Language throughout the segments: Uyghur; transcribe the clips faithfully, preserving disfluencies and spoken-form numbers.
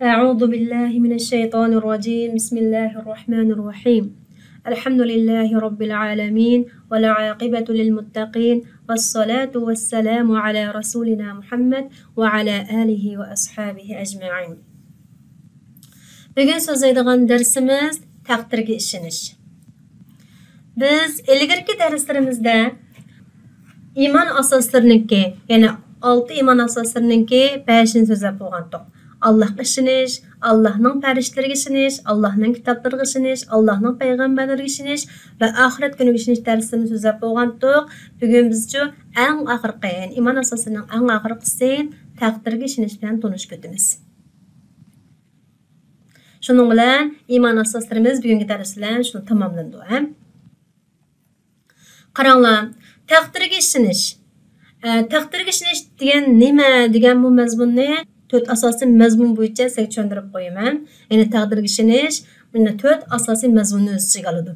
أعوذ بالله من الشيطان الرجيم. بسم الله الرحمن الرحيم. الحمد لله رب العالمين، والعاقبة للمتقين، والصلاة والسلام على رسولنا محمد وعلى آله وأصحابه أجمعين. بۈگۈن سۆزلەيدىغان دەرسىمىز تەقدىرگە ئىشىنىش. بىز ئىلگىرىكى دەرسلىرىمىزدە ئىمان ئاساسلىرىنىڭكى، يەنى ئالتە ئىمان ئاساسلىرىنىڭكى بەشىنى سۆزلەپ بولغانتۇق. ئاللاھقا ئىشىنىش، ئاللاھنىڭ پەرىشتىلىرىگە ئىشىنىش، ئاللاھنىڭ كىتابلىرىغا ئىشىنىش، ئاللاھنىڭ پەيغەمبەرلىرىگە ئىشىنىش ۋە ئاخىرەت كۈنىگە ئىشىنىش دەرسلىرىنى سۆزلەپ بولغانتۇق. بۈگۈن بىزچۇ ئەڭ ئاخىرقى، يەنى ئىمان ئاساسلىرىنىڭ ئەڭ ئاخىرقىسى تەقدىرگە ئىشىنىش بىلەن تونۇشۇپ ئۆتىمىز. شۇنىڭ بىلەن ئىمان ئاساسلىرىمىز بۈگۈنكى دەرس بىلەن شۇ تاماملىنىدۇ، ھە؟ قاراڭلار، تەقدىرگە ئىشىنىش. ئە، تەقدىرگە ئىشىنىش دېگەن نېمە دېگەن بۇ مەزمۇننى تۆت ئاساسىي مەزمۇن بويىچە سىزگە چۈشەندۈرۈپ قويىمەن. يەنى تەقدىرگە ئىشىنىش مۇنۇ تۆت ئاساسىي مەزمۇننى ئۆز ئىچىگە ئالىدۇ.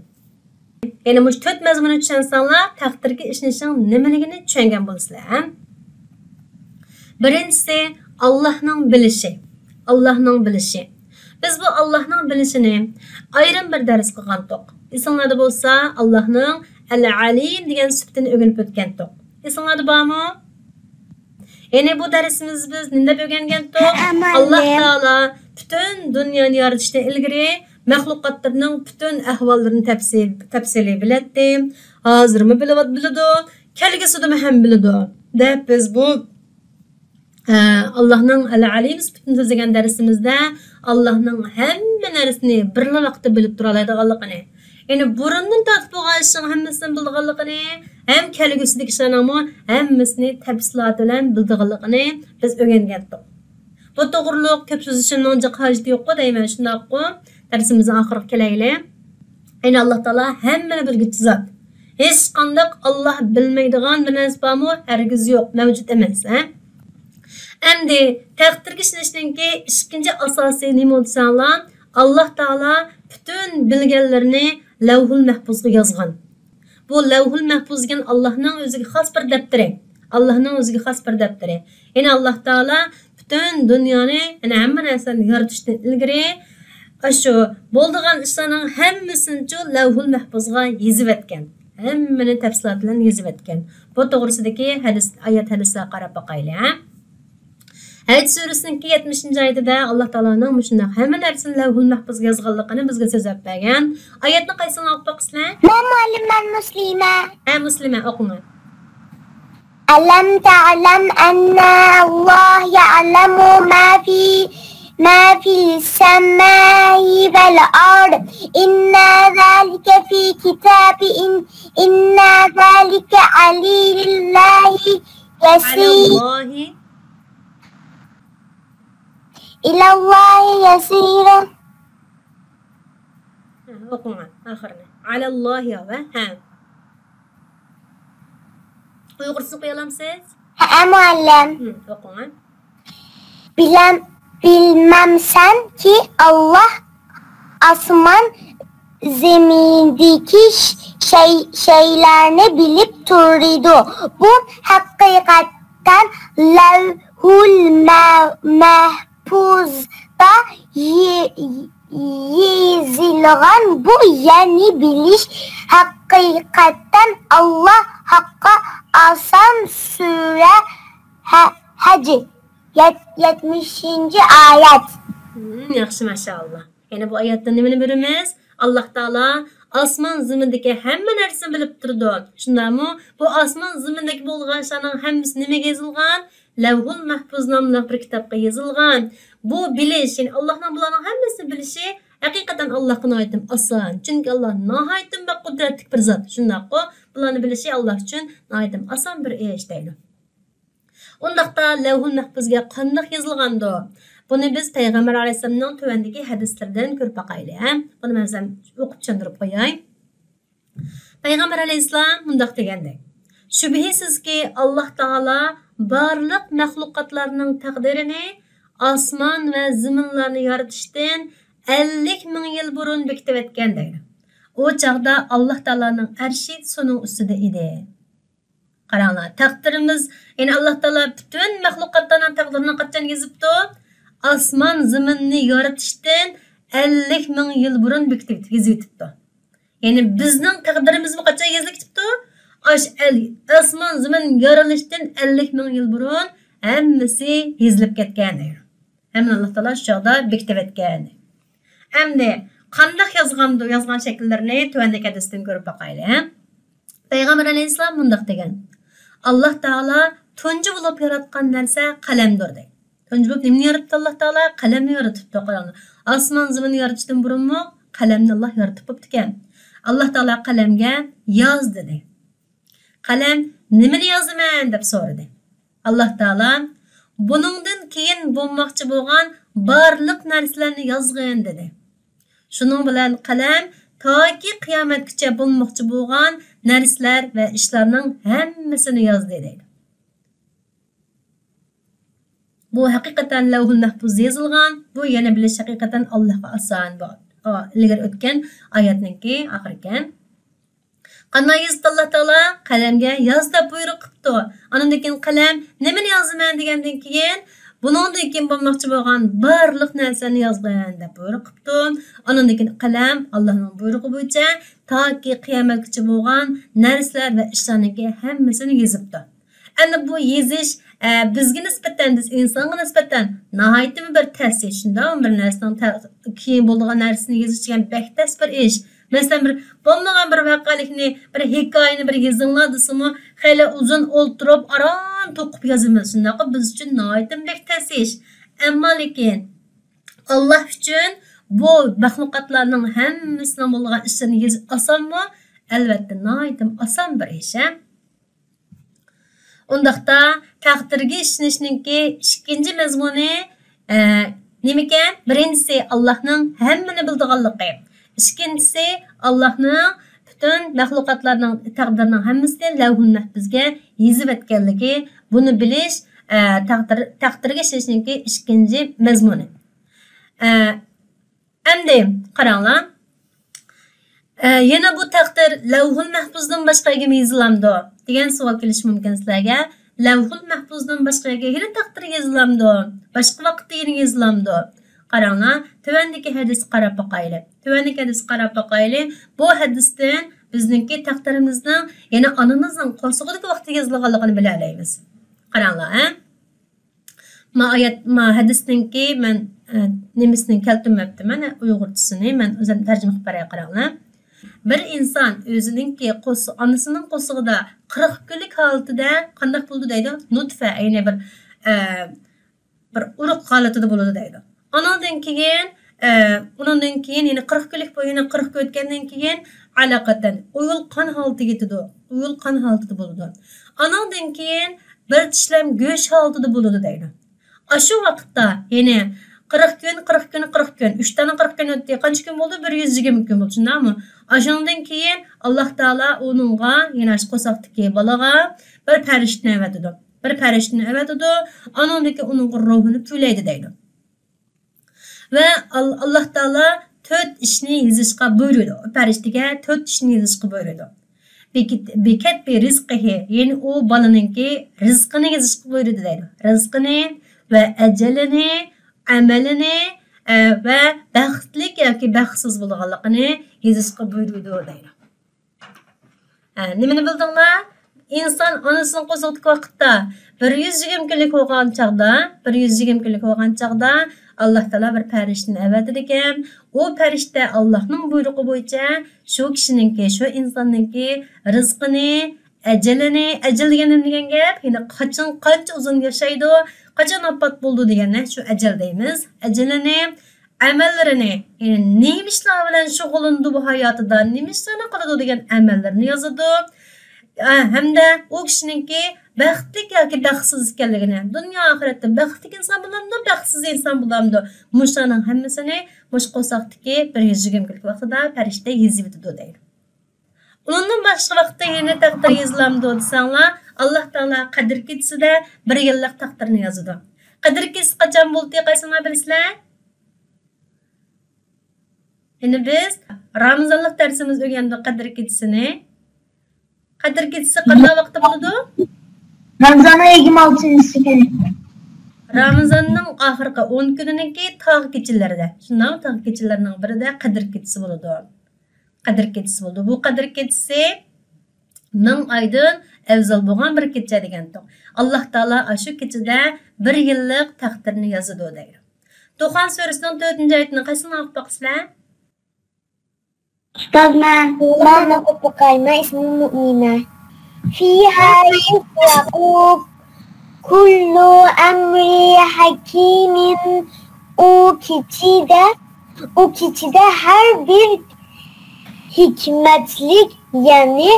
يەنى مۇشۇ تۆت مەزمۇننى چۈشەنسەڭلار، تەقدىرگە ئىشىنىشنىڭ نېمىلىكىنى چۈشەنگەن بولىسىلەر، ھە؟ بىرىنچىسى، ئاللاھنىڭ بىلىشى. ئاللاھنىڭ بىلىشى. بىز بۇ ئاللاھنىڭ بىلىشىنى ئايرىم بىر دەرس قىلغانتۇق. ئېسىڭلاردا بولسا، ئاللاھنىڭ ئەل-ئەلىم دېگەن سۈپىتىنى ئۆگىنىپ ئۆتكەنتۇق. ئېسىڭلاردا بارمۇ؟ يەنى بۇ دەرسىمىزدە بىز نېمە دەپ ئۆگەنگەنتۇق؟ ھە، مۇئەللىم. ئاللاھ تائالا پۈتۈن دۇنيانى يارىتىشتىن ئىلگىرى مەخلۇقاتلىرىنىڭ پۈتۈن ئەھۋاللىرىنى تەپسىل-، تەپسىلىي بىلەتتى. ھازىرمۇ بىلىۋات-، بىلىدۇ، كەلگۈسىدىمۇ ھەم بىلىدۇ، دەپ بىز بۇ، ئە، ئاللاھنىڭ ئەل-ئەلىم سۈپىتىنى سۆزلىگەن دەرسىمىزدە ئاللاھنىڭ ھەممە نەرسىنى بىرلا ۋاقىتتا بىلىپ تۇرالايدىغانلىقىنى، يەنى بۇرۇندىن تارتىپ بولغان ئىشنىڭ ھەممىسىنى بىلىدىغانلىقىنى، ھەم كەلگۈسىدىكى ئىشلارنىڭمۇ ھەممىسىنى تەپسىلاتى بىلەن بىلىدىغانلىقىنى بىز ئۆگەنگەنتۇق. بۇ توغرۇلۇق كۆپ سۆزلىشىمنىڭ جىق ھاجىتى يوققۇ دەيمەن، شۇنداققۇ؟ دەرسىمىزنىڭ ئاخىرىغا كېلەيلى. يەنى ئاللاھ تائالا ھەممىنى بىلگۈچى زات. ھېچقانداق ئاللاھ بىلمەيدىغان بىر نەرسە بارمۇ؟ ھەرگىز يوق، مەۋجۇت ئەمەس، ھە؟ ئەمدى تەقدىرگە ئىشىنىشنىڭكى ئىككىنچى ئاساسى نېمە دېسەڭلار، ئاللاھ تائالا پۈتۈن بىلگەنلىرىنى لەۋھۇل مەھپۇزغا يازغان. بۇ لەۋھۇل مەھپۇز دېگەن ئاللاھنىڭ ئۆزىگە خاس بىر دەپتىرى. ئاللاھنىڭ ئۆزىگە خاس بىر دەپتىرى. يەنى ئاللاھ تائالا پۈتۈن دۇنيانى، يەنى ھەممە نەرسىلەرنى يارىتىشتىن ئىلگىرى ئاشۇ بولىدىغان ئىشلارنىڭ ھەممىسىنىچۇ لەۋھۇل مەھپۇزغا يېزىۋەتكەن. ھەممىنى تەپسىلاتى بىلەن يېزىۋەتكەن. بۇ توغرىسىدىكى ھەدىس، ئايەت ھەدىسلەرگە قاراپ باقايلى، ھە؟ ھەج سۈرىسىنىڭكى يەتمىشىنچى ئايىتىدە ئاللاھ تائالانىڭ مۇشۇنداق ھەممە نەرسىنى لەۋھۇل مەھپۇزغا يازغانلىقىنى بىزگە سۆزلەپ بەرگەن. ئايەتنى قايسىڭلار ئوقۇپ باقىسىلەر؟ مەن مۇئەللىم، مەن مۇسلىمە. ھە، مۇسلىمە، ئوقۇڭلار. ألم تعلم أن الله يعلم ما في، ما في السماء والأرض. إن ذلك في كتاب. إن، إن ذلك على الله يسير. على الله. إلى الله يسير. ھە، ئوقۇڭلار ئاخىرىنى. على الله يا ۋە، ھە. ئۇيغۇرچىسىنى ئوقۇيالامسىز؟ ھە، مۇئەللىم. ھە، ئوقۇڭلار. بىلەم، بىلمەمسەنكى، ئاللاھ ئاسمان زېمىندىكى شەي-، شەيلەرنى بىلىپ تۇرىدۇ. بۇ ھەقىقەتەن لەۋھۇل مە-، مەھپۇزدا يېزىلغان. بۇ، يەنى بىلىش، ھەقىقەتەن ئاللاھ ھەققە ئاسان. سۈرە ھە-، ھەج، يەت-، يەتمىشىنچى ئايەت. ھىم، ياخشى، ماشائاللاھ. يەنە بۇ ئايەتتىن نېمىنى بىلىمىز؟ ئاللاھ تائالا ئاسمان زېمىندىكى ھەممە نەرسىنى بىلىپ تۇرىدۇ. شۇنداقمۇ؟ بۇ ئاسمان زېمىندىكى بولغان ئىشلارنىڭ ھەممىسى نېمىگە يېزىلغان؟ لەۋھۇل مەھپۇز ناملىق بىر كىتابقا يېزىلغان. بۇ بىلىش، يەنى ئاللاھنىڭ بۇلارنىڭ ھەممىسىنى بىلىشى ھەقىقەتەن ئاللاھقا ناھايىتى ئاسان. چۈنكى ئاللاھ ناھايىتى بەك قۇدرەتلىك بىر زات. شۇنداققۇ؟ بۇلارنى بىلىشى ئاللاھ ئۈچۈن ناھايىتى ئاسان بىر ئىش دەيدۇ. ئۇنداقتا لەۋھۇل مەھپۇزگە قانداق يېزىلغاندۇ؟ بۇنى بىز پەيغەمبەر ئەلەيھىسسالامنىڭ تۆۋەندىكى ھەدىسلىرىدىن كۆرۈپ باقايلى، ھە؟ بۇنى مەن سىزگە ئوقۇپ چۈشەندۈرۈپ قوياي. پەيغەمبەر ئەلەيھىسسالام مۇنداق دېگەندەك، شۈبھىسىزكى، ئاللاھ تائالا بارلىق مەخلۇقاتلارنىڭ تەقدىرىنى ئاسمان ۋە زېمىنلارنى يارىتىشتىن ئەللىك مىڭ يىل بۇرۇن بېكىتىۋەتكەن دەيدۇ. ئۇ چاغدا ئاللاھ تائالانىڭ ئەرشى سۇنىڭ ئۈستىدە ئىدى. قاراڭلار، تەقدىرىمىز، يەنى ئاللاھ تائالا پۈتۈن مەخلۇقاتلارنىڭ تەقدىرىنى قاچان يېزىپتۇ؟ ئاسمان زېمىننى يارىتىشتىن ئەللىك مىڭ يىل بۇرۇن بېكىتىپ يېزىۋېتىپتۇ. يەنى بىزنىڭ تەقدىرىمىزمۇ قاچان يېزىلىپ كېتىپتۇ؟ ئاشۇ ئەل-، ئاسمان زېمىن يارىلىشتىن ئەللىك مىڭ يىل بۇرۇن ھەممىسى يېزىلىپ كەتكەن دەيدۇ. ھەممىنى ئاللا تائالا شۇ چاغدا بېكىتىۋەتكەن. ئەمدى قانداق يازغاندۇ، يازغان شەكىللىرىنى تۆۋەندىكى ھەدىستىن كۆرۈپ باقايلى. پەيغەمبەر ئەلەيھىسسالام مۇنداق دېگەن: «ئاللا تائالا تۇنجى بولۇپ ياراتقان نەرسە قەلەمدۇر» دەيدۇ. تۇنجى بولۇپ نېمىنى ياراتتى ئاللا تائالا؟ قەلەمنى يارىتىپتۇ. قاراڭلار، ئاسمان زېمىننى يارىتىشتىن بۇرۇنمۇ قەلەمنى ئاللا يارىتىپ بوپتىكەن. ئاللا تائالا قەلەمگە «ياز» دېدى. قەلەم «نېمىنى يازىمەن؟» دەپ سورىدى. ئاللا تائالا «بۇنىڭدىن كېيىن بولماقچى بولغان بارلىق نەرسىلەرنى يازغىن» دېدى. شۇنىڭ بىلەن قەلەم تاكى قىيامەتكىچە بولماقچى بولغان نەرسىلەر ۋە ئىشلارنىڭ ھەممىسىنى يازدى دەيدۇ. بۇ ھەقىقەتەن لەۋھۇل مەھپۇزدا يېزىلغان. بۇ يەنە بىلىش ھەقىقەتەن ئاللاھقا ئاسان. بۇ، ئا، ئىلگىرى ئۆتكەن ئايەتنىڭكى ئاخىرىكەن. قانداق يېزىپتۇ ئاللا تائالا؟ قەلەمگە «ياز» دەپ بۇيرۇق قىپتۇ. ئاندىن كېيىن قەلەم «نېمىنى يازىمەن؟» دېگەندىن كېيىن «بۇنىڭدىن كېيىن بولماقچى بولغان بارلىق نەرسىلەرنى يازغىن» دەپ بۇيرۇق قىپتۇ. ئاندىن كېيىن قەلەم ئاللانىڭ بۇيرۇقى بويىچە تاكى قىيامەتكىچە بولغان نەرسىلەر ۋە ئىشلارنىڭكى ھەممىسىنى يېزىپتۇ. ئەمدى بۇ يېزىش، ئە، بىزگە نىسبەتەن، بىز ئىنسانغا نىسبەتەن ناھايىتىمۇ بىر تەس ئىش، شۇنداقمۇ؟ بىر نەرسىنىڭ تە-، كېيىن بولىدىغان نەرسىنى يېزىش دېگەن بەك تەس بىر ئىش. مەسىلەن، بىر بولمىغان بىر ۋەقەلىكنى، بىر ھېكايىنى بىر يېزىڭلار دېسىمۇ، خېلى ئۇزۇن ئولتۇرۇپ، ئاران توقۇپ يازىمىز. شۇنداققۇ، بىز ئۈچۈن ناھايىتىمۇ بەك تەس ئىش. ئەمما لېكىن، ئاللا ئۈچۈن بۇ مەخلۇقاتلارنىڭ ھەممىسىنىڭ بولىدىغان ئىشلىرىنى يېزىش ئاسانمۇ؟ ئەلۋەتتە، ناھايىتىمۇ ئاسان بىر ئىش، ھە؟ ئۇنداقتا تەقدىرگە ئىشىنىشنىڭكى ئىككىنچى مەزمۇنى، ئە، نېمىكەن؟ بىرىنچىسى، ئاللاھنىڭ ھەممىنى بىلىدىغانلىقى. ئىككىنچىسى، ئاللاھنىڭ پۈتۈن مەخلۇقاتلارنىڭ تەقدىرىنىڭ ھەممىسىنى لەۋھۇل مەھپۇزگە يېزىۋەتكەنلىكى. بۇنى بىلىش، ئە، تەقدىر، تەقدىرگە ئىشىنىشنىڭكى ئىككىنچى مەزمۇنى. ئە، ئەمدى قاراڭلار. ئە، يەنە بۇ تەقدىر لەۋھۇل مەھپۇزدىن باشقا يەرگە يېزىلامدۇ دېگەن سوئال كېلىشى مۇمكىن سىلەرگە. لەۋھۇل مەھپۇزدىن باشقا يەرگە يەنە تەقدىر يېزىلامدۇ؟ باشقا ۋاقىتتا يەنە يېزىلامدۇ؟ قاراڭلار، تۆۋەندىكى ھەدىسكە قاراپ باقايلى. تۆۋەندىكى ھەدىسكە قاراپ باقايلى. بۇ ھەدىستىن بىزنىڭكى تەقدىرىمىزنىڭ يەنە ئانىمىزنىڭ قورسىقىدىكى ۋاقىتتا يېزىلغانلىقىنى بىلەلەيمىز. قاراڭلار، ھە؟ ما ئايەت، ما ھەدىسنىڭكى مەن، ئە، نېمىسىنى كەلتۈرمەپتىمەن، ئۇيغۇرچىسىنى مەن ئۆزۈم تەرجىمە قىلىپ بېرەي، قاراڭلار. بىر ئىنسان ئۆزىنىڭكى قورس-، ئانىسىنىڭ قورسىقىدا قىرىق كۈنلۈك ھالىتىدە قانداق بولىدۇ دەيدۇ؟ نۇتفە، يەنى بىر، ئە، بىر ئۇرۇق ھالىتىدە بولىدۇ دەيدۇ. ئانىڭدىن كېيىن، ئە، ئۇنىڭدىن كېيىن يەنە قىرىق كۈنلۈك بويىنى قىرىق كۈن ئۆتكەندىن كېيىن ئالاقەتەن ئۇيۇل قان ھالىتىگە يېتىدۇ. ئۇيۇل قان ھالىتىدە بولىدۇ. ئانىڭدىن كېيىن بىر چىشلەم گۆش ھالىتىدە بولىدۇ دەيدۇ. ئاشۇ ۋاقىتتا يەنە قىرىق كۈن، قىرىق كۈن، قىرىق كۈن، ئۈچ دانە قىرىق كۈن ئۆتتى. قانچە كۈن بولدى؟ بىر يۈز يىگىرمە كۈن بولدى، شۇنداقمۇ؟ ئاشۇنىڭدىن كېيىن ئاللا تائالا ئۇنىڭغا، يەنى ئاشۇ قورساقتىكى بالىغا بىر پەرىشتىنى ئەۋەتىدۇ. بىر پەرىشتىنى ئەۋەتىدۇ، ئانىڭدىن كېيىن ئۇنىڭغا روھىنى پۈۋلەيدۇ دەيدۇ. ۋە ئال-، ئاللا تائالا تۆت ئىشنى يېزىشقا بۇيرۇيدۇ. پەرىشتىگە تۆت ئىشنى يېزىشقا بۇيرۇيدۇ. بىكىت-، بىكەتبى رىزقىھى، يەنى ئۇ بالىنىڭكى رىزقىنى يېزىشقا بۇيرۇيدۇ دەيدۇ. رىزقىنى ۋە ئەجەلىنى، ئەمەلىنى، ئە، ۋە بەختلىك ياكى بەختسىز بولىدىغانلىقىنى يېزىشقا بۇيرۇيدۇ دەيدۇ. ھە، نېمىنى بىلدىڭلار؟ ئىنسان ئانىسىنىڭ قورسىقىدىكى ۋاقىتتا بىر يۈز يىگىرمە كۈنلۈك بولغان چاغدا، بىر يۈز يىگىرمە كۈنلۈك بولغان چاغدا ئاللا تائالا بىر پەرىشتىنى ئەۋەتىدىكەن. ئۇ پەرىشتە ئاللانىڭ بۇيرۇقى بويىچە شۇ كىشىنىڭكى، شۇ ئىنساننىڭكى رىزقىنى، ئەجىلىنى، ئەجەل دېگەن نېمە دېگەن گەپ؟ يەنى قاچان، قانچە ئۇزۇن ياشايدۇ، قاچان ۋاپات بولىدۇ دېگەن، شۇ ئەجەل دەيمىز. ئەجىلىنى، ئەمەللىرىنى، يەنى نېمە ئىشلار بىلەن شۇغۇللىنىدۇ بۇ ھاياتىدا، نېمە ئىشلارنى قىلىدۇ دېگەن ئەمەللىرىنى يازىدۇ. ئە، ھەمدە ئۇ كىشىنىڭكى بەختلىك ياكى بەختسىز ئىكەنلىكىنى، دۇنيا ئاخىرەتتە بەختلىك ئىنسان بولامدۇ، بەختسىز ئىنسان بولامدۇ، مۇشۇلارنىڭ ھەممىسىنى مۇشۇ قورساقتىكى بىر يۈز يىگىرمە كۈنلۈك ۋاقتىدا پەرىشتە يېزىۋېتىدۇ دەيدۇ. ئۇنىڭدىن باشقا ۋاقىتتا يەنە تەقدىر يېزىلامدۇ دېسەڭلار، ئاللا تائالا قەدىر كېچىسىدە بىر يىللىق تەقدىرنى يازىدۇ. قەدىر كېچىسى قاچان بولدى، قايسىڭلار بىلىسىلەر؟ يەنى بىز رامىزانلىق دەرسىمىزدە ئۆگەندۇق قەدىر كېچىسىنى. قەدىر كېچىسى قانداق ۋاقىتتا بولىدۇ؟ رامىزاننىڭ يىگىرمە ئالتىنچىسى كۈنى. رامىزاننىڭ ئاخىرقى ئون كۈنىنىڭكى تاغ كېچىلىرىدە، شۇنداقمۇ؟ تاغ كېچىلىرىنىڭ بىرىدە قەدىر كېچىسى بولىدۇ. قەدىر كېچىسى بولىدۇ. بۇ قەدىر كېچىسى مىڭ ئايدىن ئەۋزەل بولغان بىر كېچە دېگەنتۇق. ئاللاھ تائالا ئاشۇ كېچىدە بىر يىللىق تەقدىرنى يازىدۇ دەيدۇ. دۇخان سۈرىسىنىڭ تۆتىنچى ئايىتىنى قايسىنى ئوقۇپ باقىسىلەر؟ ئۇستاز، مەن، مەن ئوقۇپ باقاي. مەن ئىسمىم مۇئمىنە. فىيھا يۇفرەقۇ كۇللۇ ئەمرى ھەكىمىن. ئۇ كېچىدە، ئۇ كېچىدە ھەر بىر ھېكمەتلىك، يەنى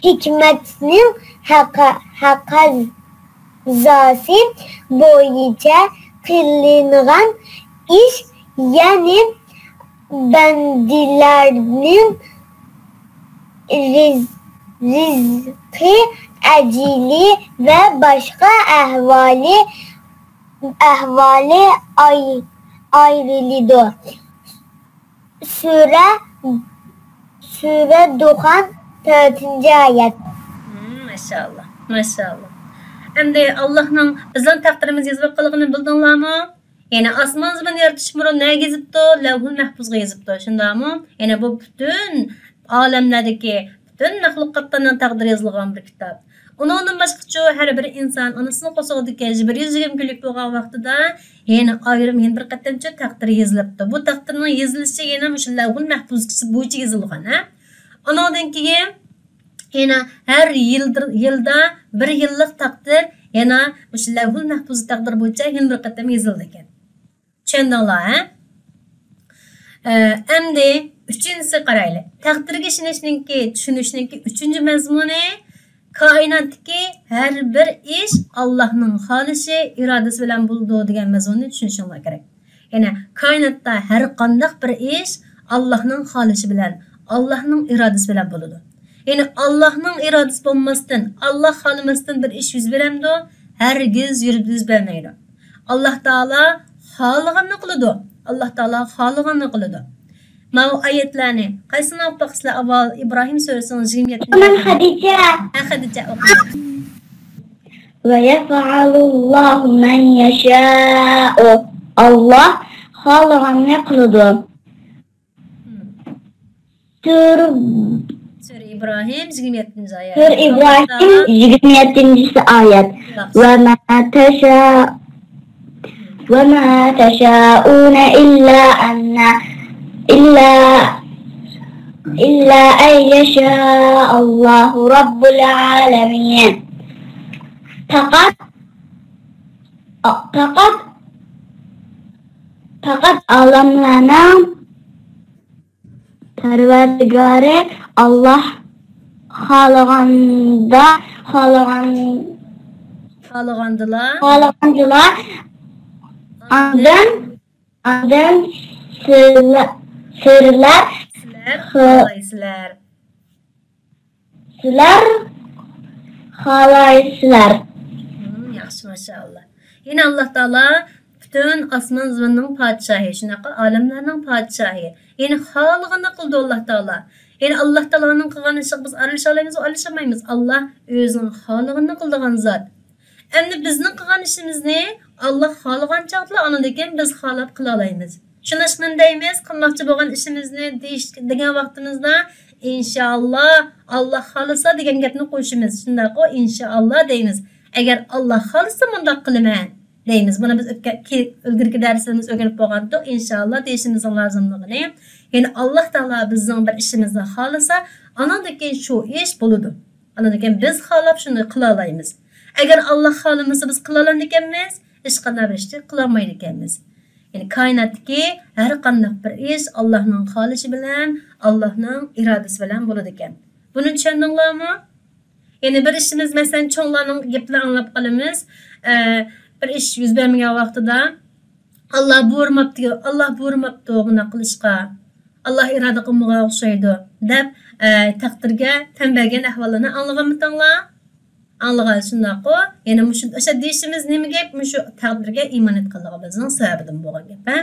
ھېكمەتنىڭ ھەققى، ھەققى زاسى بويىچە قىلىنغان ئىش، يەنى بەندىلەرنىڭ رىز-، رىزقى، ئەجىلى ۋە باشقا ئەھۋالى، ئەھۋالى ئاي-، ئايرىلىدۇ. سۈرە، سۈرە دۇخان، تۆتىنچى ئايەت. مم، ماشائاللا، ماشائاللا. ئەمدى ئاللاھنىڭ بىزنىڭ تەقدىرىمىزنى يېزىپ قالغىنىنى بىلدىڭلارمۇ؟ يەنى ئاسمان زېمىننى يارىتىشتىن بۇرۇن نەگە يېزىپتۇ؟ لەۋھۇل مەھپۇزغا يېزىپتۇ، شۇنداقمۇ؟ يەنى بۇ پۈتۈن ئالەملەردىكى پۈتۈن مەخلۇقاتلارنىڭ تەقدىرى يېزىلغان بىر كىتاب. ئۇنىڭدىن باشقىچۇ، ھەر بىر ئىنسان ئانىسىنىڭ قورسىقىدىكى بىر يۈز يىگىرمە كۈنلۈك بولغان ۋاقتىدا يەنە ئايرىم يەنە بىر قېتىمچە تەقدىر يېزىلىپتۇ. بۇ تەقدىرنىڭ يېزىلىشى يەنە مۇشۇ لەۋھۇل مەھپۇزچىسى بويىچە يېزىلغان، ھە؟ ئۇنىڭدىن كېيىن يەنە ھەر يىلدا، يىلدا بىر يىللىق تەقدىر يەنە مۇشۇ لەۋھۇل مەھپۇز تەقدىر بويىچە يەنە بىر قېتىم يېزىلىدىكەن. چۈشەندىڭلار، ھە؟ ئە، ئەمدى ئۈچىنچىسىگە قارايلى. تەقدىرگە ئىشىنىشنىڭكى، چۈشىنىشنىڭكى ئۈچىنچى مەزمۇنى، كائىناتتىكى ھەر بىر ئىش ئاللاھنىڭ خالىشى، ئىرادىسى بىلەن بولىدۇ دېگەن مەزمۇننى چۈشىنىشىڭلار كېرەك. يەنى كائىناتتا ھەر قانداق بىر ئىش ئاللاھنىڭ خالىشى بىلەن، ئاللاھنىڭ ئىرادىسى بىلەن بولىدۇ. يەنى ئاللاھنىڭ ئىرادىسى بولماستىن، ئاللاھ خالىماستىن بىر ئىش يۈز بېرەمدۇ؟ ھەرگىز يۈز بەرمەيدۇ. ئاللاھ تائالا خالىغاننى قىلىدۇ. ئاللاھ تائالا خالىغاننى قىلىدۇ. ماۋۇ ئايەتلەرنى قايسىنى ئوقۇپ باقىسىلەر ئاۋۋال؟ ئىبراھىم سۈرىسىنىڭ يىگىرمە يەتتىنچى ئايىتى. مەن خەدىجە. ھە، خەدىجە، ئوقۇڭ. وَيَفْعَلُ اللَّهُ مَا يَشَاءُ. ئاللاھ خالىغاننى قىلىدۇ. سۈر، سۈرە ئىبراھىم، يىگىرمە يەتتىنچى ئايەت. سۈرە ئىبراھىم، يىگىرمە يەتتىنچى ئايەت. ياخشى. وَمَا تَشَاءُ، وَمَا تَشَاءُونَ إِلَّا أَنْ، إِلَّا، إِلَّا أَنْ يَشَاءَ اللَّهُ رَبُّ الْعَالَمِينَ. پەقەت، پەقەت، پەقەت ئالەملەرنىڭ پەرۋەردىگارى ئاللاھ خالىغاندا، خالىغان، خالىغاندىلا. خالىغاندىلا. ئاندىن، ئاندىن سىلە-، سىلەر، سىلەر خ-، خالايسىلەر. سىلەر خالايسىلەر. مم، ياخشى، ماشائاللا. يەنە ئاللاھ تائالا پۈتۈن ئاسمان زېمىننىڭ پادىشاھى، شۇنداقلا ئالەملەرنىڭ پادىشاھى. يەنى خالىغىنىنى قىلىدۇ ئاللاھ تائالا. يەنى ئاللاھ تائالانىڭ قىلغان ئىشىغا بىز ئارىلىشالايمىزمۇ؟ ئارىلىشالمايمىز. ئاللاھ ئۆزىنىڭ خالىغىنىنى قىلىدىغان زات. ئەمدى بىزنىڭ قىلغان ئىشىمىزنى ئاللاھ خالىغان چاغدىلا ئاندىن كېيىن بىز خالاپ قىلالايمىز. شۇنىڭ ئۈچۈن دەيمىز، قىلماقچى بولغان ئىشىمىزنى دېيىش، دېگەن ۋاقتىمىزدا، ئىنشائاللا، ئاللاھ خالىسا دېگەن گەپنى قوشىمىز. شۇنداققۇ، ئىنشائاللا دەيمىز. ئەگەر ئاللاھ خالىسا مۇنداق قىلىمەن دەيمىز. بۇنى بىز ئۆتكەن، كى-، ئىلگىرىكى دەرسلىرىمىزدە ئۆگىنىپ بولغانتۇق، ئىنشائاللا دېيىشىمىزنىڭ لازىملىقىنى. يەنى ئاللاھ تائالا بىزنىڭ بىر ئىشىمىزنى خالىسا، ئانىڭدىن كېيىن شۇ ئىش بولىدۇ. ئانىڭدىن كېيىن بىز خالاپ شۇنى قىلالايمىز. ئەگەر ئاللاھ خالىمىسا، بىز قىلالامدىكەنمىز؟ ھېچقانداق بىر ئىشنى قىلالمايدىكەنمىز. يەنى كائىناتتىكى ھەر قانداق بىر ئىش ئاللاھنىڭ خالىشى بىلەن، ئاللاھنىڭ ئىرادىسى بىلەن بولىدىكەن. بۇنى چۈشەندىڭلارمۇ؟ يەنى بىر ئىشىمىز، مەسىلەن، چوڭلارنىڭ گېپىنى ئاڭلاپ قالىمىز. ئە، بىر ئىش يۈز بەرمىگەن ۋاقتىدا، «ئاللاھ بۇيرۇماپتۇ، ئاللاھ بۇيرۇماپتۇ بۇنداق قىلىشقا. ئاللاھ ئىرادە قىلمىغان ئوخشايدۇ» دەپ، ئە، تەقدىرگە تەن بەرگەن ئەھۋاللارنى ئاڭلىغانمىتىڭلار؟ ئاڭلىغان، شۇنداققۇ؟ يەنى مۇشۇ، ئاشۇ دېيىشىمىز نېمە گەپ؟ مۇشۇ تەقدىرگە ئىمان ئېيتقانلىقىمىزنىڭ سەۋەبىدىن بولغان گەپ، ھە؟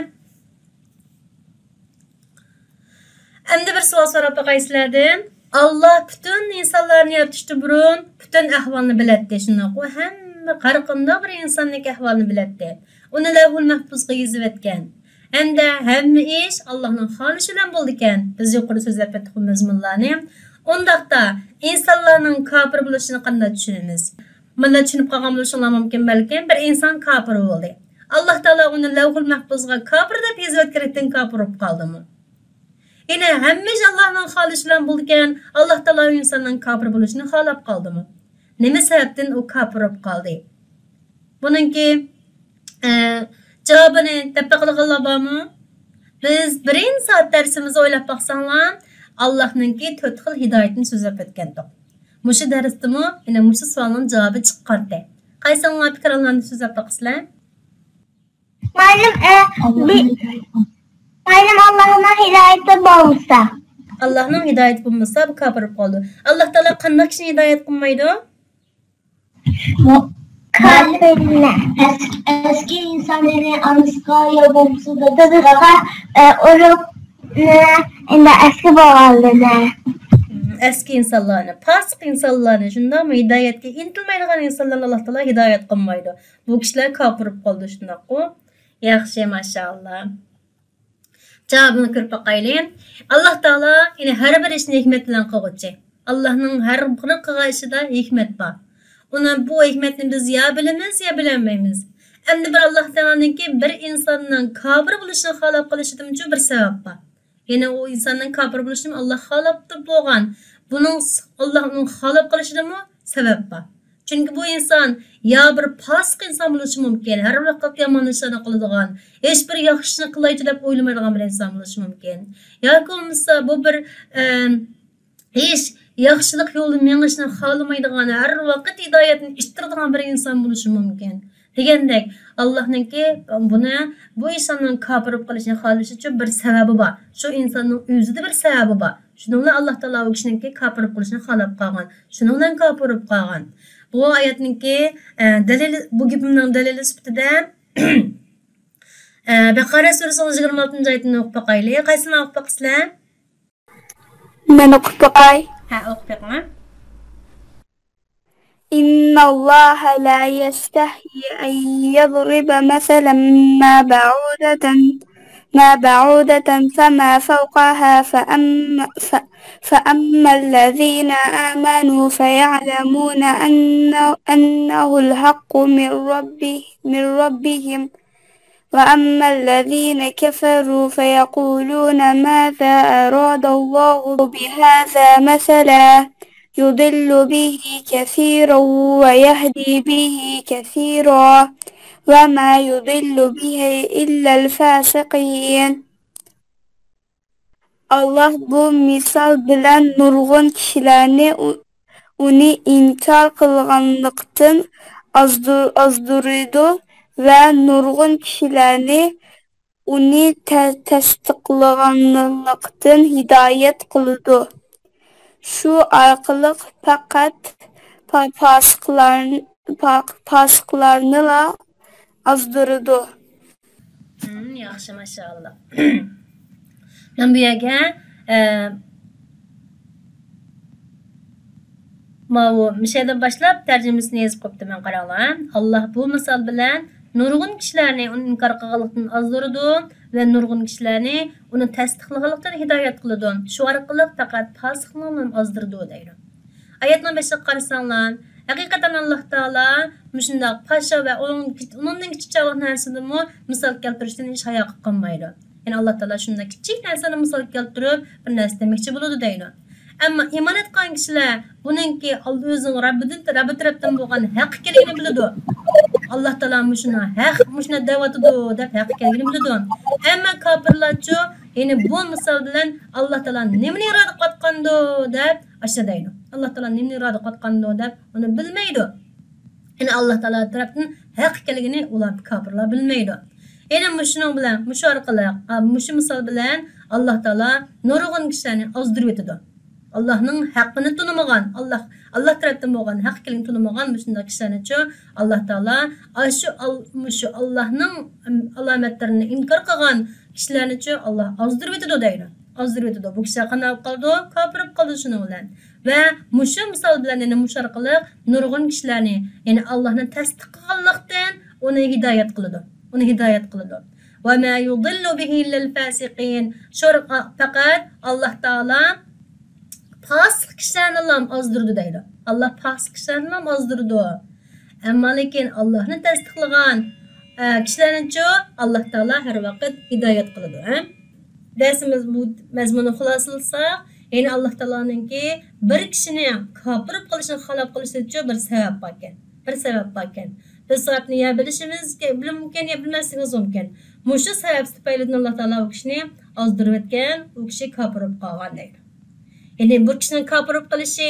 ئەمدى بىر سوئال سوراپ باقاي سىلەردىن. ئاللاھ پۈتۈن ئىنسانلارنى يارىتىشتىن بۇرۇن پۈتۈن ئەھۋالنى بىلەتتى، شۇنداققۇ؟ ھەممە، ھەر قانداق بىر ئىنساننىڭكى ئەھۋالىنى بىلەتتى. ئۇنى لەۋھۇل مەھپۇزغا يېزىۋەتكەن. ھەمدە ھەممە ئىش ئاللاھنىڭ خالىشى بىلەن بولىدىكەن. بىز يۇقىرىدا سۆزلەپ ئۆتتۇق بۇ مەزمۇنلارنى. ئۇنداقتا ئىنسانلارنىڭ كاپىر بولۇشىنى قانداق چۈشىنىمىز؟ مانا چۈشىنىپ قالغان بولۇشۇڭلار مۇمكىن بەلكىم، بىر ئىنسان كاپىر بولدى. ئاللاھ تائالا ئۇنى لەۋھۇل مەھپۇزغا كاپىر دەپ يېزىۋەتكەنلىكتىن كاپىر بولۇپ قالدىمۇ؟ يەنە ھەممە ئىش ئاللاھنىڭ خالىشى بىلەن بولىدىكەن، ئاللاھ تائالا ئىنساننىڭ كاپىر بولۇشىنى خالاپ قالدىمۇ؟ نېمە سەۋەبتىن ئۇ كاپىر بولۇپ قالدى؟ بۇنىڭكى، ئە، جاۋابىنى دەپ بېقىدىغانلار بارمۇ؟ بىز بىرىنچى سائەت دەرسىمىزدە ئويلاپ باقساڭلار، ئاللاھنىڭكى تۆت خىل ھىدايىتىنى سۆزلەپ ئۆتكەنتۇق. مۇشۇ دەرستىمۇ يەنە مۇشۇ سوئالنىڭ جاۋابى چىققانتى. قايسىڭلار پىكرىڭلارنى سۆزلەپ باقىسىلەر؟ مۇئەللىم، ئە، بى-، مۇئەللىم، ئاللاھنىڭ ھىدايىتى بولمىسا. ئاللاھنىڭ ھىدايىتى بولمىسا، بۇ كاپىر بولۇپ قالىدۇ. ئاللاھ تائالا قانداق كىشىنى ھىدايەت قىلمايدۇ؟ مۇ-، كاپىرنى. ئەس-، ئەسكى ئىنسانلارنى ئانىسىغا يا بوۋىسىغا، دادىسىغا، ئە، ئۇرۇپ، نە، ئەندى ئەسكى بولغانلىرىنى. مم، ئەسكى ئىنسانلارنى، پاسىق ئىنسانلارنى، شۇنداقمۇ؟ ھىدايەتكە ئىنتىلمەيدىغان ئىنسانلارنى ئاللاھ تائالا ھىدايەت قىلمايدۇ. بۇ كىشىلەر كاپىر بولۇپ قالىدۇ، شۇنداققۇ؟ ياخشى، ماشائاللا. جاۋابىنى كۆرۈپ باقايلى. ئاللاھ تائالا يەنە ھەر بىر ئىشنى ھېكمەت بىلەن قىلغۇچى. ئاللاھنىڭ ھەر بىر قىلغان ئىشىدا ھېكمەت بار. ئۇنى، بۇ ھېكمەتنى بىز يا بىلىمىز، يا بىلەلمەيمىز. ئەمدى بىر ئاللاھ تائالانىڭكى بىر ئىنساننىڭ كاپىر بولۇشىنى خالاپ قىلىشىدىمۇ بىر سەۋەب بار. يەنى ئۇ ئىنساننىڭ كاپىر بولۇشىنى ئاللاھ خالاپتۇ بولغان. بۇنىڭ س-، ئاللاھ ئۇنىڭ خالاپ قىلىشىدىمۇ سەۋەب بار. چۈنكى بۇ ئىنسان يا بىر پاسىق ئىنسان بولۇشى مۇمكىن، ھەر ۋاقىت يامان ئىشلارنى قىلىدىغان، ھېچبىر ياخشى ئىشنى قىلايچۇ دەپ ئويلىمايدىغان بىر ئىنسان بولۇشى مۇمكىن. ياكى بولمىسا بۇ بىر، ئەم، ھېچ ياخشىلىق يولىدا مېڭىشنى خالىمايدىغان، ھەر ۋاقىت ھىدايەتنى ئىتتىرىدىغان بىر ئىنسان بولۇشى مۇمكىن. دېگەندەك، ئاللاھنىڭكى بۇنى، بۇ ئىنساننىڭ كاپىر بولۇپ قېلىشىنى خالىشىچۇ بىر سەۋەبى بار. شۇ ئىنساننىڭ ئۆزىدە بىر سەۋەبى بار. شۇنىڭ بىلەن ئاللاھ تائالا ئۇ كىشىنىڭكى كاپىر بولۇپ قېلىشىنى خالاپ قالغان. شۇنىڭ بىلەن كاپىر بولۇپ قالغان. بۇ ئايەتنىڭكى، ئە، دەلىلى، بۇ گېپىمنىڭ دەلىلى سۈپىتىدە، ئە، بەقەرە سۈرىسىنىڭ يىگىرمە ئالتىنچى ئايىتىنى ئوقۇپ باقايلى. قايسىنى ئوقۇپ باقىسىلەر؟ مەن ئوقۇپ باقاي. ھە، ئوقۇپ بېقىڭ. إن الله لا يستحيي أن يضرب مثلا ما بعودة، ما بعودة فما فوقها فأما، ف-، فأما الذين آمنوا فيعلمون أن-، أنه الحق من ربه-، من ربهم وأما الذين كفروا فيقولون ماذا أراد الله بهذا مثلا يضل به كثيرا ويهدي به كثيرا وما يضل به إلا الفاسقين. ئاللاھ بۇ مىسال بىلەن نۇرغۇن كىشىلەرنى ئۇ-، ئۇنى ئىنكار قىلغانلىقتىن ئازدۇر-، ئازدۇرىدۇ ۋە نۇرغۇن كىشىلەرنى ئۇنى تە-، تەستىقلىغانلىقتىن ھىدايەت قىلىدۇ. شۇ ئارقىلىق پەقەت پا-، پاسىقلارنى، پا-، پاسىقلارنىلا ئازدۇرىدۇ. ھىم، ياخشى، ماشائاللا. مەن بۇ يەرگە، ئە، ماۋۇ مۇشۇ يەردىن باشلاپ تەرجىمىسىنى يېزىپ قويۇپتىمەن، قاراڭلار. ئاللاھ بۇ مىسال بىلەن نۇرغۇن كىشىلەرنى ئۇنى ئىنكار قىلغانلىقتىن ئازدۇرىدۇ ۋە نۇرغۇن كىشىلەرنى ئۇنى تەستىقلىغانلىقتىن ھىدايەت قىلىدۇ. شۇ ئارقىلىق پەقەت پاسىقلارنىلا ئازدۇرىدۇ دەيدۇ. ئايەتنىڭ بېشىغا قارىساڭلار، ھەقىقەتەن ئاللاھ تائالا مۇشۇنداق پاشا ۋە ئۇنىڭ، ئۇنىڭدىن كىچىك چاغلىق نەرسىدىمۇ مىسال كەلتۈرۈشتىن ھېچ ھايا قىلمايدۇ. يەنى ئاللاھ تائالا شۇنداق كىچىك نەرسىنى مىسال كەلتۈرۈپ، بىر نەرسە دېمەكچى بولىدۇ دەيدۇ. ئەمما ئىمان ئېيتقان كىشىلەر بۇنىڭكى ئال-، ئۆزىنىڭ رەببىدىن، رەببى تەرەپتىن بولغان ھەق ئىكەنلىكىنى بىلىدۇ. ئاللاھ تائالا مۇشۇنى ھەق، مۇشۇنداق دەۋاتىدۇ دەپ ھەق ئىكەنلىكىنى بىلىدۇ. ئەمما كاپىرلارچۇ، يەنى بۇ مىسال بىلەن ئاللاھ تائالا نېمىنى ئىرادە قىلىۋاتقاندۇ دەپ ئاشۇ دەيدۇ. ئاللاھ تائالا نېمىنى ئىرادە قىلىۋاتقاندۇ دەپ ئۇنى بىلمەيدۇ. يەنى ئاللاھ تائالا تەرەپتىن ھەق ئىكەنلىكىنى ئۇلار كاپىرلار بىلمەيدۇ. يەنى مۇشۇنىڭ بىلەن، مۇشۇ ئارقىلىق، ئا، مۇشۇ مىسال بىلەن ئاللاھ تائالا نۇرغۇن كىشىلەرنى ئازدۇرۇۋېتىدۇ. ئاللاھنىڭ ھەققىنى تونۇمىغان، ئاللاھ، ئاللاھ تەرەپتىن بولغان ھەق ئىكەنلىكىنى تونۇمىغان مۇشۇنداق كىشىلەرنىچۇ، ئاللاھ تائالا ئاشۇ ئال-، مۇشۇ ئاللاھنىڭ، ئەم، ئالامەتلىرىنى ئىنكار قىلغان كىشىلەرنىچۇ ئاللاھ ئازدۇرۇۋېتىدۇ دەيدۇ. ئازدۇرۇۋېتىدۇ. بۇ كىشىلەر قانداق بولۇپ قالىدۇ؟ كاپىر بولۇپ قالىدۇ شۇنىڭ بىلەن. ۋە مۇشۇ مىسال بىلەن، يەنى مۇشۇ ئارقىلىق نۇرغۇن كىشىلەرنى، يەنى ئاللاھنى تەستىق قىلغانلىقتىن ئۇنى ھىدايەت قىلىدۇ. ئۇنى ھىدايەت قىلىدۇ. وما يضل به إلا الفاسقين. شۇ پەقەت ئاللاھ تائالا پاسىق كىشىلەرنىلا ئازدۇرىدۇ دەيدۇ. ئاللاھ پاسىق كىشىلەرنىلا ئازدۇرىدۇ. ئەمما لېكىن ئاللاھنى تەستىقلىغان، ئە، كىشىلەرنىچۇ ئاللاھ تائالا ھەر ۋاقىت ھىدايەت قىلىدۇ، ھە؟ دەرسىمىز بۇ مەزمۇننى خۇلاسىلىساق، يەنى ئاللاھ تائالانىڭكى بىر كىشىنى كاپىر بولۇپ قېلىشىنى خالاپ قېلىشىدىچۇ بىر سەۋەب باركەن. بىر سەۋەب باركەن. بىز سەۋەبنى يا بىلىشىمىز مۇمكىن، يا بىلمەسلىكىمىز مۇمكىن. مۇشۇ سەۋەب تۈپەيلىدىن ئاللاھ تائالا ئۇ كىشىنى ئازدۇرۇۋەتكەن، ئۇ كىشى كاپىر بولۇپ قالغان دەيدۇ. يەنى بۇ كىشىنىڭ كاپىر بولۇپ قېلىشى